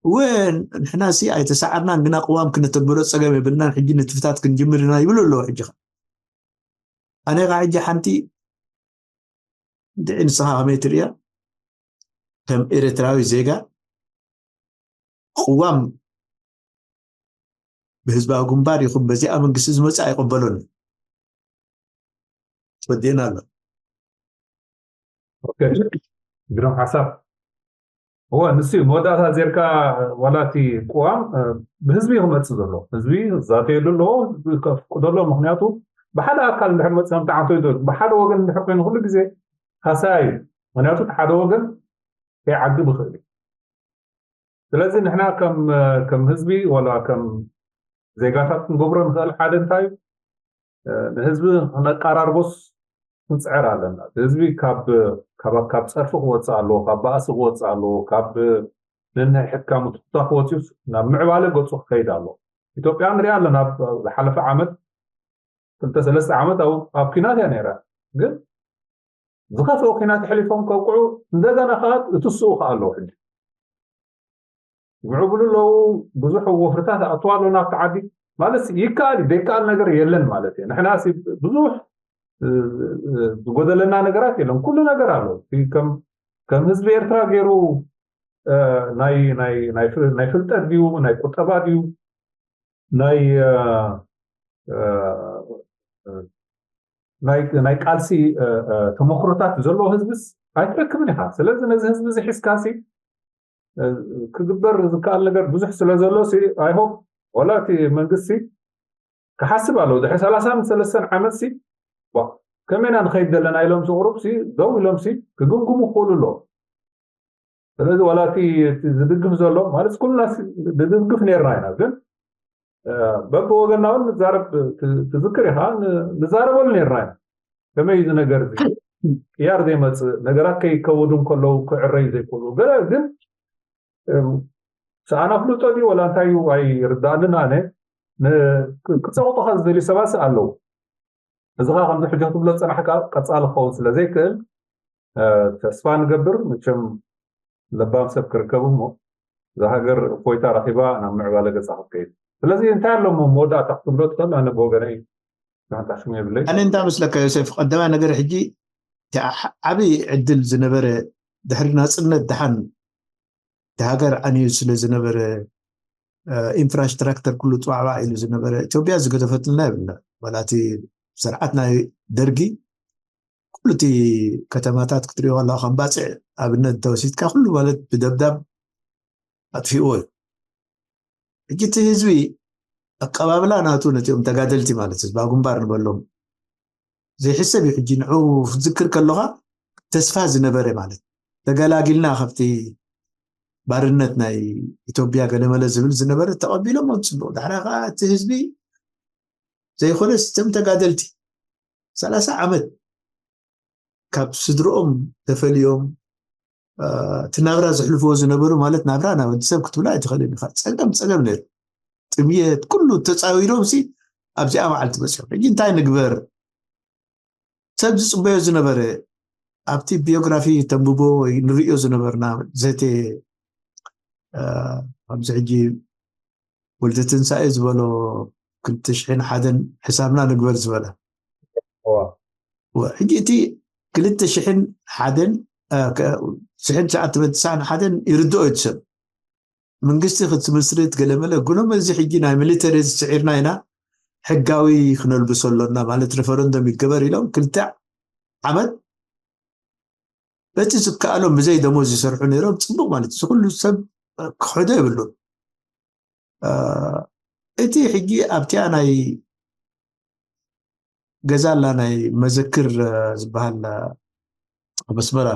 እውን ንሕና ሲ ኣይተሰዓርናን ግና ቅዋም ክነተግብሮ ፀገም የብልናን ሕጂ ንጥፍታት ክንጅምር ኢና ይብሉ ኣለዎ ሕጂ ኣነ ከዓ ሕጂ ሓንቲ እንድዒ ንስኻ ከመይ ትርእያ ከም ኤርትራዊ ዜጋ ቅዋም ብህዝባዊ ግንባር ይኹን በዚኣ መንግስቲ ዝመፅእ ኣይቀበሎን ወዲእና ኣሎ ግርም ሓሳብ እወ ንሱ መወዳእታ ዜርካ ዋላ እቲ ቅዋም ብህዝቢ ክመፅእ ዘሎ ህዝቢ ዛተየሉ ኣለዎ ከፍቅዶ ኣሎ ምክንያቱ ብሓደ ኣካል እንድሕር መፅእ ከም ተዓንቶ ይዘ ብሓደ ወገን እንድሕር ኮይኑ ኩሉ ግዜ ሃሳያ እዩ ምክንያቱ እቲ ሓደ ወገን ከይዓግብ ይኽእል እዩ ስለዚ ንሕና ከም ህዝቢ ወላ ከም ዜጋታት ክንገብሮ ንኽእል ሓደ እንታይ እዩ ንህዝቢ ክነቀራርቦስ ክንፅዕር ኣለና ህዝቢ ካብ ጸርፊ ክወፅእ ኣለዎ ካብ ባእሲ ክወፅእ ኣለዎ ካብ ነንሕድካ ምትኩታ ክወፅዩስ ናብ ምዕባለ ገፁ ክኸይድ ኣለዎ ኢትዮጵያ ንሪኣ ኣለና ዝሓለፈ ዓመት ክልተ ሰለስተ ዓመት ኣብ ኲናት እያ ነይራ ግን ዝኸፍኦ ኲናት ኣሕሊፎም ከብቅዑ እንደገና ከዓ እትስኡ ከዓ ኣለዉ ሕጂ ይምዕብሉ ኣለዉ ብዙሕ ወፍርታት ኣእትዋ ኣሎ ናብቲ ዓዲ ማለት ይከኣል እዩ፣ ዘይከኣል ነገር የለን ማለት እዩ። ንሕና ሲ ብዙሕ እ፣ እ፣ ዝጎደለና ነገራት የለን፣ ኩሉ ነገር ኣሎ። እቲ ከም ከም ህዝቢ ኤርትራ ገይሩ እ፣ ናይ ናይ ናይ ፍ- ናይ ፍልጠት ድዩ፣ ናይ ቁጠባ ድዩ፣ ናይ እ፣ እ፣ እ፣ ናይ ናይ ቃልሲ እ፣ እ፣ ተመክሮታት ዘለዎ ህዝብስ ኣይትረክብን ኢኻ። ስለዚ ነዚ ህዝቢ እዚ ሒዝካ ሲ እ፣ ክግበር ዝከኣል ነገር ብዙሕ ስለ ዘሎ ሲ I hope ወላ እቲ መንግስቲ ክሓስብ ኣለዎ። ድሕሪ ሰላሳን ሰለስተን ዓመት ሲ ዋ፣ ከመይና ንኸይድ ዘለና ኢሎም ሲ ቁሩብ ሲ ደው ኢሎም ሲ ክግምግሙ ክኽእሉ ኣለዎ። ስለዚ ዋላ እቲ እቲ ዝድግፍ ዘሎ ማለት ኩልና ሲ ንድግፍ ነርና ኢና፣ ግን እ፣ በብወገንና እውን ንዛረብ ት- ትዝክር ኢኻ፣ ን- ንዛረበሉ ነርና ኢና። ከመይ እዚ ነገር እዚ ቅያር ዘይመፅእ፣ ነገራት ከይከወዱ እንከለዉ ክዕረዩ ዘይክእሉ ገለ ግን እ፣ ሰኣን ኣፍልጦ ድዩ ወላ እንታይ እዩ ኣይርዳእንን ኣነ። ን- ክ- ክፀቕጡኻ ዝደልዩ ሰባት ኣለዉ። እዚ ኸዓ ከምዚ ሕጂ ክትብሎ ዝፀናሕካ ቀፃሊ ክኸውን ስለ ዘይክእል እ፣ ተስፋ ንገብር። መቸም ለባም ሰብ ክርከብ እሞ እዛ ሃገር እፎይታ ረኺባ ናብ ምዕባለ ገፃ ክትከይድ። ስለዚ እንታይ ኣሎ እሞ መወዳእታ ክትብሎ ትኽእል? ኣነ ብወገነይ ጋንታ ሽሙ የብለይ። ኣነ እንታይ መስለካ ዮሴፍ፣ ቀዳማይ ነገር ሕጂ እቲ ዓ- ዓብዪ ዕድል ዝነበረ ድሕሪ ናፅነት ደሓን እቲ ሃገር ዓንዩ ስለ ዝነበረ እ፣ ኢንፍራስትራክተር ኩሉ ፅዋዕዋዕ ኢሉ ዝነበረ ኢትዮጵያ ዝገደፈትልና የብልና። ዋላ እቲ ስርዓት ናይ ደርጊ ኩሉ እቲ ከተማታት ክትሪኦ ከለካ ከም ባፅዕ ኣብነት እንተወሲድካ ኩሉ ማለት ብደብዳብ ኣጥፊእዎ እዩ። ሕጂ እቲ ህዝቢ ኣቀባብላ ናቱ ነቲኦም ተጋደልቲ ማለት ህዝባዊ ግንባር ንበሎም ዘይሕሰብ እዩ። ሕጂ ንዑ ክትዝክር ከለኻ ተስፋ ዝነበረ ማለት ተገላጊልና ካብቲ ባርነት ናይ ኢትዮጵያ ገለመለ ዝብል ዝነበረ ተቐቢሎም ኣብ ፅቡቕ ዳሕራ ከዓ እቲ ህዝቢ ዘይኮነስ እቶም ተጋደልቲ ሰላሳ ዓመት ካብ ስድርኦም ተፈልዮም እቲ ናብራ ዘሕልፍዎ ዝነበሩ ማለት ናብራ ናብ ወዲ ሰብ ክትብሎ ኣይትኽእልን ኢኻ። ፀገም ፀገም ነይሩ። ጥምየት ኩሉ ተፃዊሮም ሲ ኣብዚኣ መዓልቲ በፂሖም። ሕጂ እንታይ ንግበር? ሰብ ዝፅበዮ ዝነበረ ኣብቲ ቢዮግራፊ ተንብቦ ወይ ንርእዮ ዝነበርና ዘተ ኣብዚ ሕጂ ወልደ ትንሳኤ ዝበሎ ክልተ ሽሕን ሓደን ሕሳብና ንግበር ዝበለ ሕጂ እቲ ክልተ ሽሕን ሓደን ሽሕን ትሽዓተ መእቲ ትስዓን ሓደን ይርድኦ እዩ ሰብ መንግስቲ ክትምስርት ገለመለ ግኖም እዚ ሕጂ ናይ ሚሊተሪ ዝስዒርና ኢና ሕጋዊ ክነልብሶ ኣሎና ማለት ሬፈረንደም ይገበር ኢሎም ክልተ ዓመት በቲ ዝከኣሎም ብዘይ ደሞዝ ይሰርሑ ነይሮም ፅቡቅ ማለት እዚ ኩሉ ሰብ ክሕዶ የብሉን እቲ ሕጂ ኣብቲኣ ናይ ገዛ ኣላ ናይ መዘክር ዝበሃል ኣብ ኣስመራ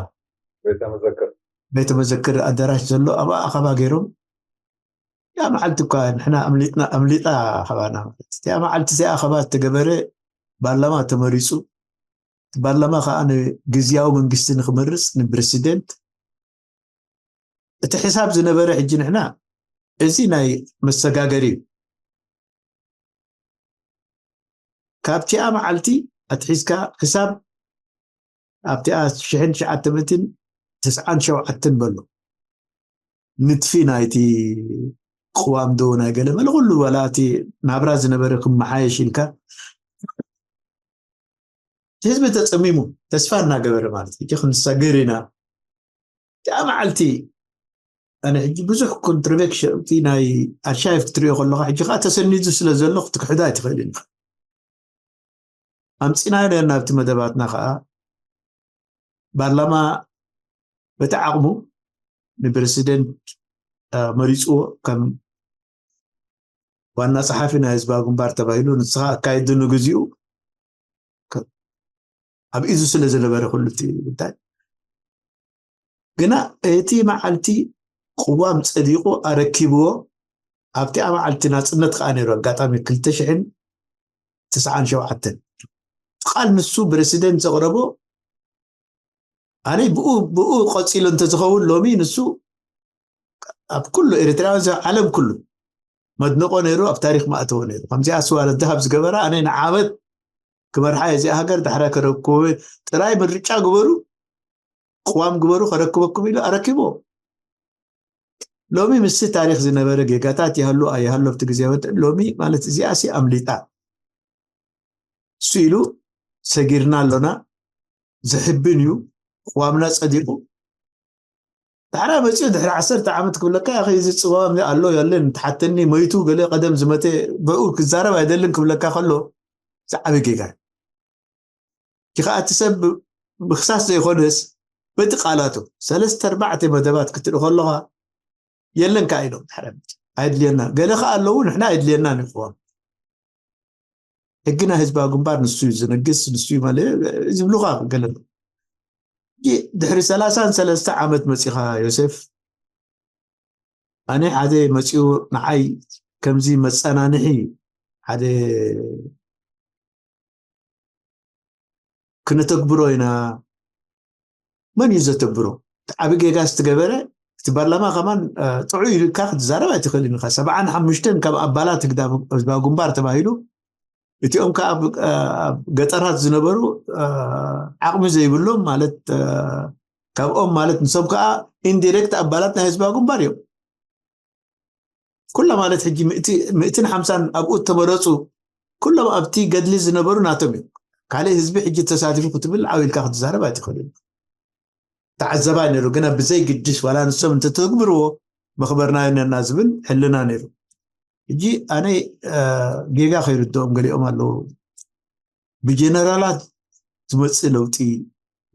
ቤተ መዘክር ኣዳራሽ ዘሎ ኣብ ኣኸባ ገይሮም ያ መዓልቲ እኳ ንሕና ኣምሊጥና ኣምሊጣ ኣኸባና ማለት እያ መዓልቲ እዚኣ ኣኸባ ዝተገበረ ባርላማ ተመሪፁ ባርላማ ከዓ ንግዝያዊ መንግስቲ ንክመርፅ ንፕረሲደንት እቲ ሕሳብ ዝነበረ ሕጂ ንሕና እዚ ናይ መሰጋገሪ እዩ ካብቲኣ መዓልቲ ኣትሒዝካ ክሳብ ኣብቲኣ ሽሕን ትሽዓተ መእትን ትስዓን ሸውዓተን በሎ ንጥፊ ናይቲ ቅዋም ዶ ናይ ገለ መለ ኩሉ ዋላ እቲ ናብራ ዝነበረ ክመሓየሽ ኢልካ ህዝቢ ተፀሚሙ ተስፋ እናገበረ ማለት ሕጂ ክንሰግር ኢና እቲኣ መዓልቲ ኣነ ሕጂ ብዙሕ ኮንትሪቨክሽን እቲ ናይ ኣርሻይቭ ክትሪኦ ከለካ ሕጂ ከዓ ተሰኒዱ ስለ ዘሎ ክትክሕዶ ኣይትኽእልን ኢኻ ኣምፂናዮ ነርና ኣብቲ መደባትና ከዓ ባርላማ በቲ ዓቕሙ ንፕረሲደንት መሪፅዎ ከም ዋና ፀሓፊ ናይ ህዝባዊ ግንባር ተባሂሉ ንስኻ ኣካይዱ ንግዚኡ ኣብ ኢዱ ስለ ዝነበረ ኩሉ እቲ ጉዳይ ግና እቲ መዓልቲ ቅዋም ፀዲቑ ኣረኪብዎ ኣብቲኣ መዓልቲ ናፅነት ከዓ ነይሩ ኣጋጣሚ ክልተ ሽሕን ትስዓን ሸውዓተን ቃል ንሱ ፕረሲደንት ዘቕረቦ ኣነ ብኡ ብኡ ቀፂሉ እንተዝኸውን ሎሚ ንሱ ኣብ ኩሉ ኤርትራውያን ዓለም ኩሉ መድንቆ ነይሩ ኣብ ታሪክ ማእተዎ ነይሩ ከምዚኣ ስዋ ለድሃብ ዝገበራ ኣነ ንዓመት ክመርሓ እዚኣ ሃገር ዳሕራ ከረክቡ ጥራይ ምርጫ ግበሩ ቅዋም ግበሩ ከረክበኩም ኢሉ ኣረኪቦ ሎሚ ምስቲ ታሪኽ ዝነበረ ጌጋታት ይሃሉ ኣይሃሉ ኣብቲ ግዜ ወደ ሎሚ ማለት እዚኣሲ ኣምሊጣ እሱ ኢሉ ሰጊርና ኣሎና። ዝሕብን እዩ። ቅዋምና ጸዲቁ። ዳሕራ መጺኡ ድሕሪ ዓሰርተ ዓመት ክብለካ ያኸ እዚ ጽዋም ኣሎ የለን ተሓተኒ መይቱ ገለ ቀደም ዝመተ ብኡ ክዛረብ ኣይደልን ክብለካ ከሎ ዝዓቢ ጌጋ። ይኸ እቲ ሰብ ምክሳስ ዘይኮነስ በቲ ቃላቱ ሰለስተ ኣርባዕተ መደባት ክትርኢ ከለኻ የለን ከኣ ኢሎም ድሕሪ ኣይድልየና ገለ ከኣ ኣለዉ ንሕና ኣይድልየና ንቅዋም ሕግና ህዝባዊ ግንባር ንሱ እዩ ዝነግስ ንሱ እዩ ማለት ዝብሉኻ ገለ ድሕሪ ሰላሳን ሰለስተ ዓመት መፂኻ ዮሴፍ ኣነ ሓደ መፂኡ ንዓይ ከምዚ መፀናንሒ ሓደ ክነተግብሮ ኢና መን እዩ ዘተግብሮ እቲ ዓቢ ጌጋ ዝተገበረ እቲ ፓርላማ ከማን ጥዑይ ኢልካ ክትዛረብ ኣይትኽእልን ኢኻ ሰብዓን ሓሙሽተን ካብ ኣባላት ህዝባዊ ግንባር ተባሂሉ እቲኦም ከዓ ኣብ ገጠራት ዝነበሩ ዓቕሚ ዘይብሎም ማለት ካብኦም ማለት ንሶም ከዓ ኢንዲሬክት ኣባላት ናይ ህዝባዊ ግንባር እዮም ኩላ ማለት ሕጂ ምእትን ሓምሳን ኣብኡ ተመረፁ ኩሎም ኣብቲ ገድሊ ዝነበሩ ናቶም እዮም ካልእ ህዝቢ ሕጂ ተሳቲፉ ክትብል ዓው ኢልካ ክትዛረብ ኣይትኽእልን ተዓዘባይ ነይሩ ግና ብዘይ ግድስ ዋላ ንሶም እንተተግብርዎ መኽበርናዮ ነና ዝብል ሕልና ነይሩ ሕጂ ኣነ ጌጋ ከይርድኦም ገሊኦም ኣለዉ ብጀነራላት ዝመፅእ ለውጢ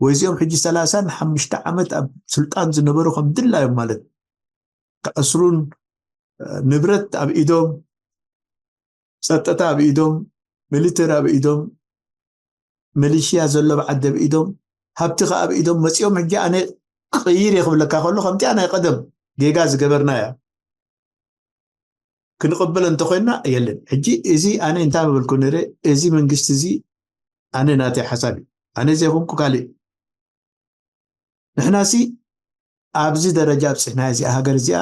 ወይ እዚኦም ሕጂ ሰላሳን ሓሙሽተ ዓመት ኣብ ስልጣን ዝነበሩ ከም ድላዮም ማለት ተኣስሩን ንብረት ኣብ ኢዶም ጸጥታ ኣብ ኢዶም ሚሊተሪ ኣብ ኢዶም ሚሊሽያ ዘሎ ብዓዲ ኣብ ኢዶም ሃብቲ ከኣ ኣብ ኢዶም መጺኦም ሕጂ ኣነ ክቕይር እየ ክብለካ ከሎ ከምቲኣ ናይ ቀደም ጌጋ ዝገበርናያ ክንቕበሎ እንተኮይና የለን ሕጂ እዚ ኣነ እንታይ ምበልኩ ነረ እዚ መንግስቲ እዚ ኣነ ናተይ ሓሳብ እዩ ኣነ ዘይኮንኩ ካልእ ንሕናሲ ኣብዚ ደረጃ ኣብፅሕና እዚኣ ሃገር እዚኣ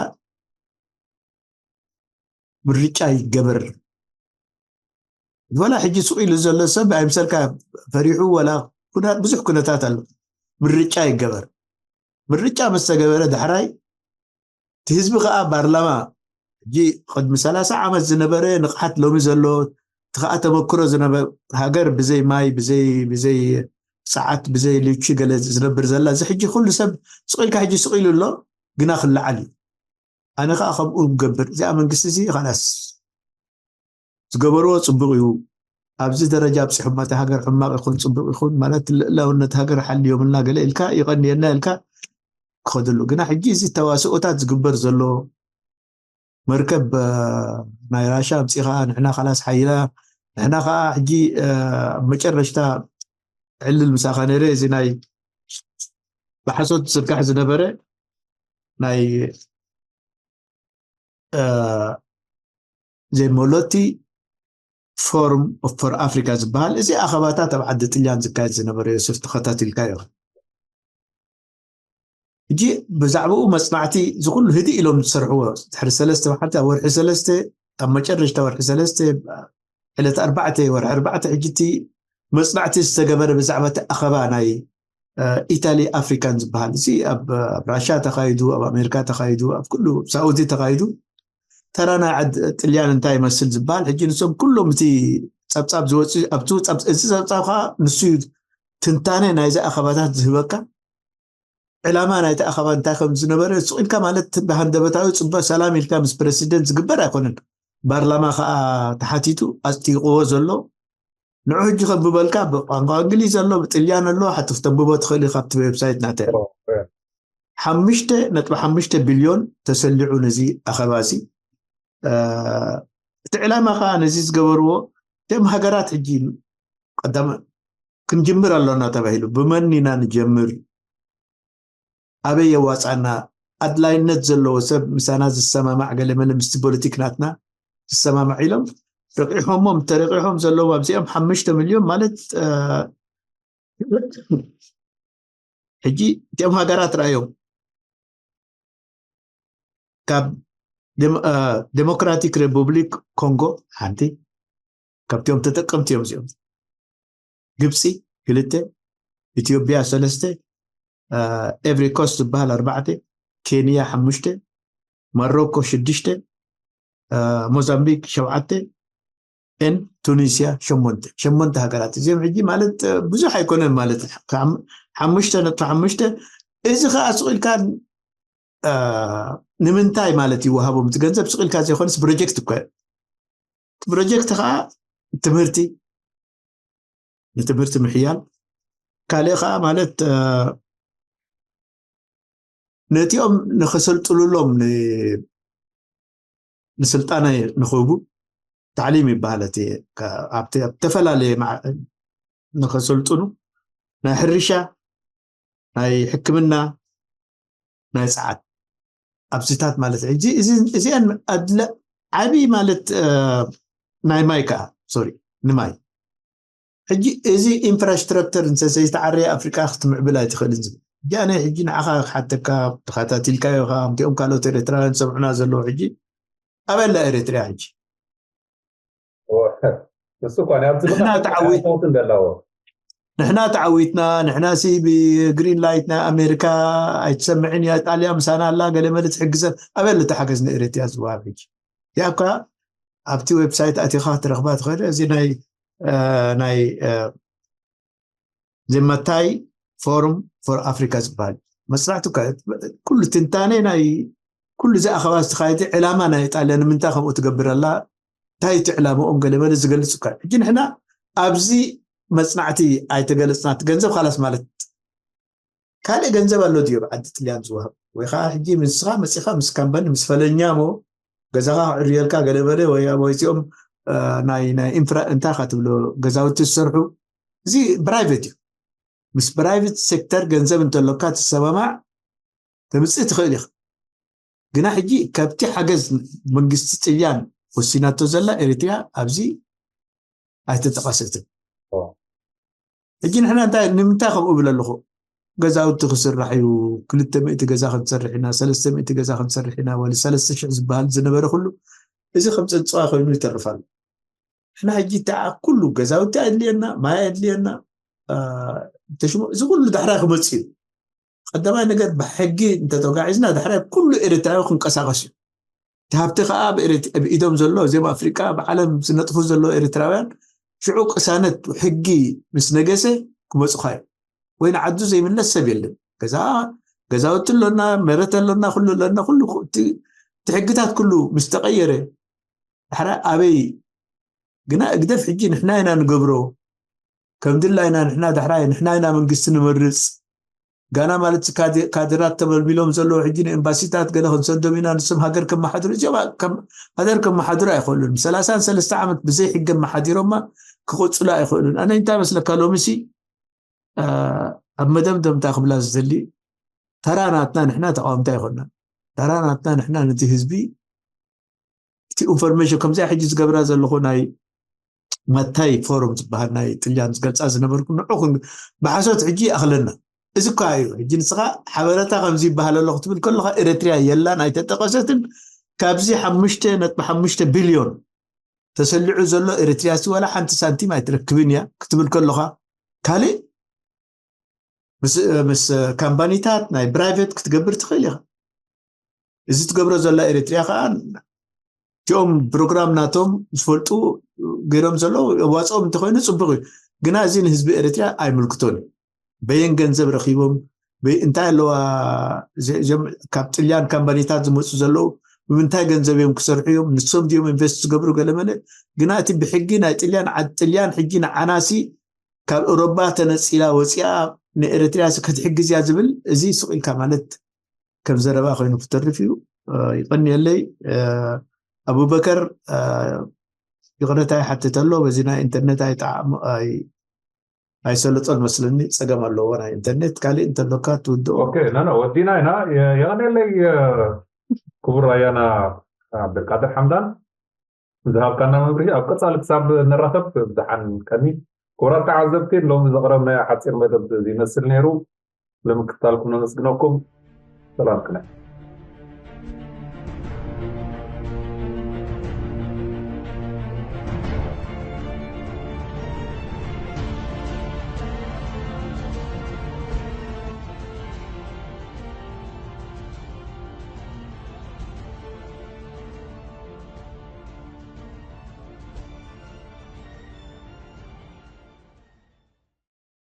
ምርጫ ይገበር ወላ ሕጂ ስቕ ኢሉ ዘሎ ሰብ ኣይምሰልካ ፈሪሑ ወላ ብዙሕ ኩነታት ኣሎ ምርጫ ይገበር ምርጫ ምስ ተገበረ ዳሕራይ እቲ ህዝቢ ከዓ ፓርላማ ሕጂ ቅድሚ ሰላሳ ዓመት ዝነበረ ንቕሓት ሎሚ ዘሎ እቲ ከዓ ተመክሮ ዝነበረ ሃገር ብዘይ ማይ ብዘይ ብዘይ ሰዓት ብዘይ ልቺ ገለ ዝነብር ዘላ እዚ ሕጂ ኩሉ ሰብ ስቕ ኢልካ ሕጂ ስቕ ኢሉ ኣሎ ግና ክለዓል እዩ ኣነ ከዓ ከምኡ ገብር እዚኣ መንግስቲ እዚ ካላስ ዝገበርዎ ፅቡቅ እዩ ኣብዚ ደረጃ ኣብፅሑማ እቲ ሃገር ሕማቅ ይኹን ፅቡቅ ይኹን ማለት ልእላውነት ሃገር ሓልዮምልና ገለ ኢልካ ይቀንየልና ኢልካ ክኸደሉ ግና ሕጂ እዚ ተዋስኦታት ዝግበር ዘሎ መርከብ ናይ ራሻ ኣምፂኻ ንሕና ካላስ ሓይላ ንሕና ከዓ ሕጂ ኣብ መጨረሽታ ዕልል ምሳኻ ነረ እዚ ናይ ብሓሶት ዝዝርጋሕ ዝነበረ ናይ ዘይመሎቲ ፎርም ፎር ኣፍሪካ ዝበሃል እዚ ኣኸባታት ኣብ ዓዲ ጥልያን ዝካየድ ዝነበረ ዮስፍ ተኸታቲልካ ይኽእል ሕጂ ብዛዕባኡ መፅናዕቲ ዝኩሉ ህድእ ኢሎም ዝሰርሕዎ ድሕሪ ሰለስተ መዓልቲ ኣብ ወርሒ ሰለስተ ኣብ መጨረሽታ ወርሒ ሰለስተ ዕለት ኣርባዕተ ወርሒ ኣርባዕተ ሕጂ እቲ መፅናዕቲ ዝተገበረ ብዛዕባ እቲ ኣኸባ ናይ ኢታሊ ኣፍሪካን ዝበሃል እዚ ኣብ ራሻ ተኻይዱ ኣብ ኣሜሪካ ተኻይዱ ኣብ ኩሉ ሳውዲ ተኻይዱ ተራ ናይ ዓድ ጥልያን እንታይ ይመስል ዝበሃል ሕጂ ንሶም ኩሎም እቲ ፀብፃብ ዝወፅ ኣብቲ እዚ ፀብፃብ ከዓ ንሱ ትንታነ ናይዚ ኣኸባታት ዝህበካ ዕላማ ናይቲ ኣኸባ እንታይ ከም ዝነበረ ስቕ ኢልካ ማለት ብሃንደበታዊ ፅበ ሰላም ኢልካ ምስ ፕረሲደንት ዝግበር ኣይኮነን ባርላማ ከዓ ተሓቲቱ ኣፅዲቕዎ ዘሎ ንዑ ሕጂ ከንብበልካ ብቋንቋ እንግሊዝ ኣሎ ብጥልያን ኣሎ ሓቲ ክተንብቦ ትኽእል ኢኻ ኣብቲ ዌብሳይት ናተ ሓሙሽተ ነጥቢ ሓሙሽተ ቢልዮን ተሰሊዑ ነዚ ኣኸባ እዚ እቲ ዕላማ ከዓ ነዚ ዝገበርዎ እቶም ሃገራት ሕጂ ቀዳም ክንጅምር ኣሎና ተባሂሉ ብመን ኢና ንጀምር ኣበይ የዋፃና ኣድላይነት ዘለዎ ሰብ ምሳና ዝሰማማዕ ገለመለ ምስቲ ፖለቲክ ናትና ዝሰማማዕ ኢሎም ረቂሖሞም ተረቂሖም ዘለዉ ኣብዚኦም ሓሙሽተ ሚልዮን ማለት ሕጂ እቲኦም ሃገራት ረኣዮም ካብ ዴሞክራቲክ ሪፑብሊክ ኮንጎ ሓንቲ ካብቲኦም ተጠቀምቲ እዮም እዚኦም ግብፂ ክልተ ኢትዮጵያ ሰለስተ ኤቭሪ ኮስት ዝበሃል ኣርባዕተ ኬንያ ሓሙሽተ ማሮኮ ሽዱሽተ፣ ሞዛምቢክ ሸውዓተ፣ ን ቱኒስያ ሸሞንተ። ሸሞንተ ሃገራት እዚኦም ሕጂ ማለት ብዙሕ ኣይኮነን ማለት ሓሙሽተ ነጥቢ ሓሙሽተ። እዚ ከዓ ስቕ ኢልካ ንምንታይ ማለት ይወሃቦም እቲ ገንዘብ ስቕ ኢልካ ዘይኮነስ ፕሮጀክት እኮ። ፕሮጀክት ከዓ ትምህርቲ፣ ንትምህርቲ ምሕያል፣ ካልእ ከዓ ማለት ነቲኦም ንኸሰልጥሉሎም ንስልጣነ ንኽህቡ፣ ታዕሊም ይበሃል እቲ። ኣብ ተፈላለየ ንኸሰልጥኑ፣ ናይ ሕርሻ፣ ናይ ሕክምና፣ ናይ ፀዓት ኣብዚታት ማለት ሕጂ እዚአን ኣድለ ዓብይ ማለት ናይ ማይ ከዓ ሶሪ ንማይ ሕጂ እዚ ኢንፍራስትራክተር እንተዘይተዓረየ ኣፍሪቃ ክትምዕብል ኣይትኽእልን ዝብል ሕጂ ኣነ ሕጂ ንዓኻ ክሓተካ ተኸታቲልካዮ ከዓ ከምቲኦም ካልኦት ኤርትራውያን ዝሰምዑና ዘለዉ ሕጂ ኣበላ ኤርትርያ ሕጂ ንሱ እኳ ኣብዚ ንሕና ተዓዊት እንደላዎ ንሕና ተዓዊትና ንሕና ሲ ብግሪን ላይት ናይ ኣሜሪካ ኣይትሰምዕን እያ ጣልያ ምሳና ኣላ ገለ መለ ትሕግዘን ኣበል እቲ ሓገዝ ንኤርትያ ዝወሃብ ሕጂ ያካ ኣብቲ ዌብሳይት ኣቲኻ ክትረኽባ ትኽእል እዚ ናይ ናይ ዘመታይ ፎርም ፎር ኣፍሪካ ዝበሃል መፅናዕቲ ኩሉ ትንታኔ ናይ ኩሉ እዚ ኣኸባ ዝተኻየደ ዕላማ ናይ ጣልያን ንምንታይ ከምኡ ትገብር ኣላ እንታይ እቲ ዕላምኦም ገለ መለ ዝገልፅ እኳ ሕጂ ንሕና ኣብዚ መፅናዕቲ ኣይተገለፅና እቲ ገንዘብ ካላስ ማለት ካልእ ገንዘብ ኣሎ ድዮ ብዓዲ ጥልያን ዝወሃብ ወይ ከዓ ሕጂ ምስኻ መፂኻ ምስ ካምባኒ ምስ ፈለኛ ሞ ገዛኻ ክዕርየልካ ገለ በለ ወይ ወይዚኦም ናይ ናይ ኢንፍራ እንታይ ካ ትብሎ ገዛውቲ ዝሰርሑ እዚ ፕራይቬት እዩ ምስ ፕራይቬት ሴክተር ገንዘብ እንተሎካ ትሰማማዕ ተምፅእ ትኽእል ኢኻ ግና ሕጂ ካብቲ ሓገዝ መንግስቲ ጥልያን ወሲናቶ ዘላ ኤርትርያ ኣብዚ ኣይተጠቐሰትን ሕጂ ንሕና እንታይ ንምንታይ ከምኡ ብል ኣለኹ ገዛውቲ ክስራሕ እዩ ክልተ ሚእቲ ገዛ ክንሰርሕ ኢና ሰለስተ ሚእቲ ገዛ ክንሰርሕ ኢና ወ ሰለስተ ሽሕ ዝበሃል ዝነበረ ኩሉ እዚ ከም ፀንፅዋ ኮይኑ ይተርፍ ኣሎ ሕና ሕጂ ተዓ ኩሉ ገዛውቲ ኣድልየና ማይ ኣድልየና ተሽሞ እዚ ኩሉ ዳሕራይ ክመፅ እዩ ቀዳማይ ነገር ብሕጊ እንተተጓዒዝና ዳሕራይ ኩሉ ኤርትራዊ ክንቀሳቀስ እዩ እቲ ሃብቲ ከዓ ኣብ ኢዶም ዘሎ እዚኦም ኣፍሪቃ ብዓለም ዝነጥፉ ዘሎ ኤርትራውያን ሽዑ ቅሳነት ሕጊ ምስ ነገሰ ክመፁካ እዩ ወይ ንዓዱ ዘይምለስ ሰብ የለን ገዛ ገዛውቲ ኣሎና መረት ኣሎና ኩሉ ኣሎና ኩሉ እቲ ሕግታት ኩሉ ምስ ተቀየረ ዳሕራይ ኣበይ ግና እግደፍ ሕጂ ንሕና ኢና ንገብሮ ከም ድላይና ንሕና ዳሕራይ ንሕና ኢና መንግስቲ ንመርፅ ጋና ማለት ካድራት ተመልሚሎም ዘለዉ ሕጂ ንኤምባሲታት ገለ ክንሰዶም ኢና ንሶም ሃገር ከመሓድሩ እዚኦም ሃገር ከመሓድሩ ኣይኽእሉን ሰላሳን ሰለስተ ዓመት ብዘይ ሕገ መሓዲሮማ ክቕፅሉ ኣይኽእሉን ኣነ እንታይ መስለካ ሎምሲ ኣብ መደምደምታ ክብላ ዝደሊ ተራ ናትና ንሕና ተቃወምታ ኣይኮና ተራ ናትና ንሕና ነቲ ህዝቢ እቲ ኢንፎርሜሽን ከምዚኣ ሕጂ ዝገብራ ዘለኹ ናይ መታይ ፎረም ዝበሃል ናይ ጥልያን ዝገልፃ ዝነበርኩ ንዑ ብሓሶት ሕጂ ይኣኽለና እዚ እኳ እዩ ሕጂ ንስኻ ሓበረታ ከምዚ ይበሃል ኣሎ ክትብል ከለካ ኤረትርያ የላን ኣይተጠቀሰትን ካብዚ ሓሙሽተ ነጥቢ ሓሙሽተ ቢልዮን ተሰሊዑ ዘሎ ኤረትርያ ሲ ዋላ ሓንቲ ሳንቲም ኣይትረክብን እያ ክትብል ከለካ ካልእ ምስ ካምፓኒታት ናይ ፕራይቬት ክትገብር ትኽእል ኢኻ እዚ ትገብሮ ዘላ ኤረትርያ ከዓ እቲኦም ፕሮግራም ናቶም ዝፈልጡ ገይሮም ዘለዉ የዋፅኦም እንተኮይኑ ፅቡቅ እዩ ግና እዚ ንህዝቢ ኤረትርያ ኣይምልክቶን እዩ በየን ገንዘብ ረኪቦም እንታይ ኣለዋ ካብ ጥልያን ካምፓኒታት ዝመፁ ዘለዉ ብምንታይ ገንዘብ እዮም ክሰርሑ እዮም ንሶም ድዮም ኢንቨስት ዝገብሩ ገለመለ ግና እቲ ብሕጊ ናይ ጥልያን ዓድ ጥልያን ሕጂ ንዓናሲ ካብ ኤሮባ ተነፂላ ወፂኣ ንኤረትርያ ክትሕግዝ እያ ዝብል እዚ ስቕ ኢልካ ማለት ከም ዘረባ ኮይኑ ክተርፍ እዩ ይቐንየለይ ኣቡበከር ይቕረታ ይሓትት ኣሎ በዚ ናይ ኢንተርኔት ኣይጣዕሙ ኣይሰለጦን መስለኒ ፀገም ኣለዎ ናይ ኢንተርኔት ካሊእ እንተሎካ ትውድኦ ወዲና ኢና የቐንየለይ ክቡር ኣያና ዓብደልቃድር ሓምዳን ዝሃብካና መብርሂ ኣብ ቀፃሊ ክሳብ ንራኸብ ብድሓን ቀኒ ክቡራት ተዓዘብቲ ሎሚ ዘቕረብናዮ ሓፂር መደብ ይመስል ነይሩ ንምክታልኩም ነመስግነኩም ሰላም ቅነ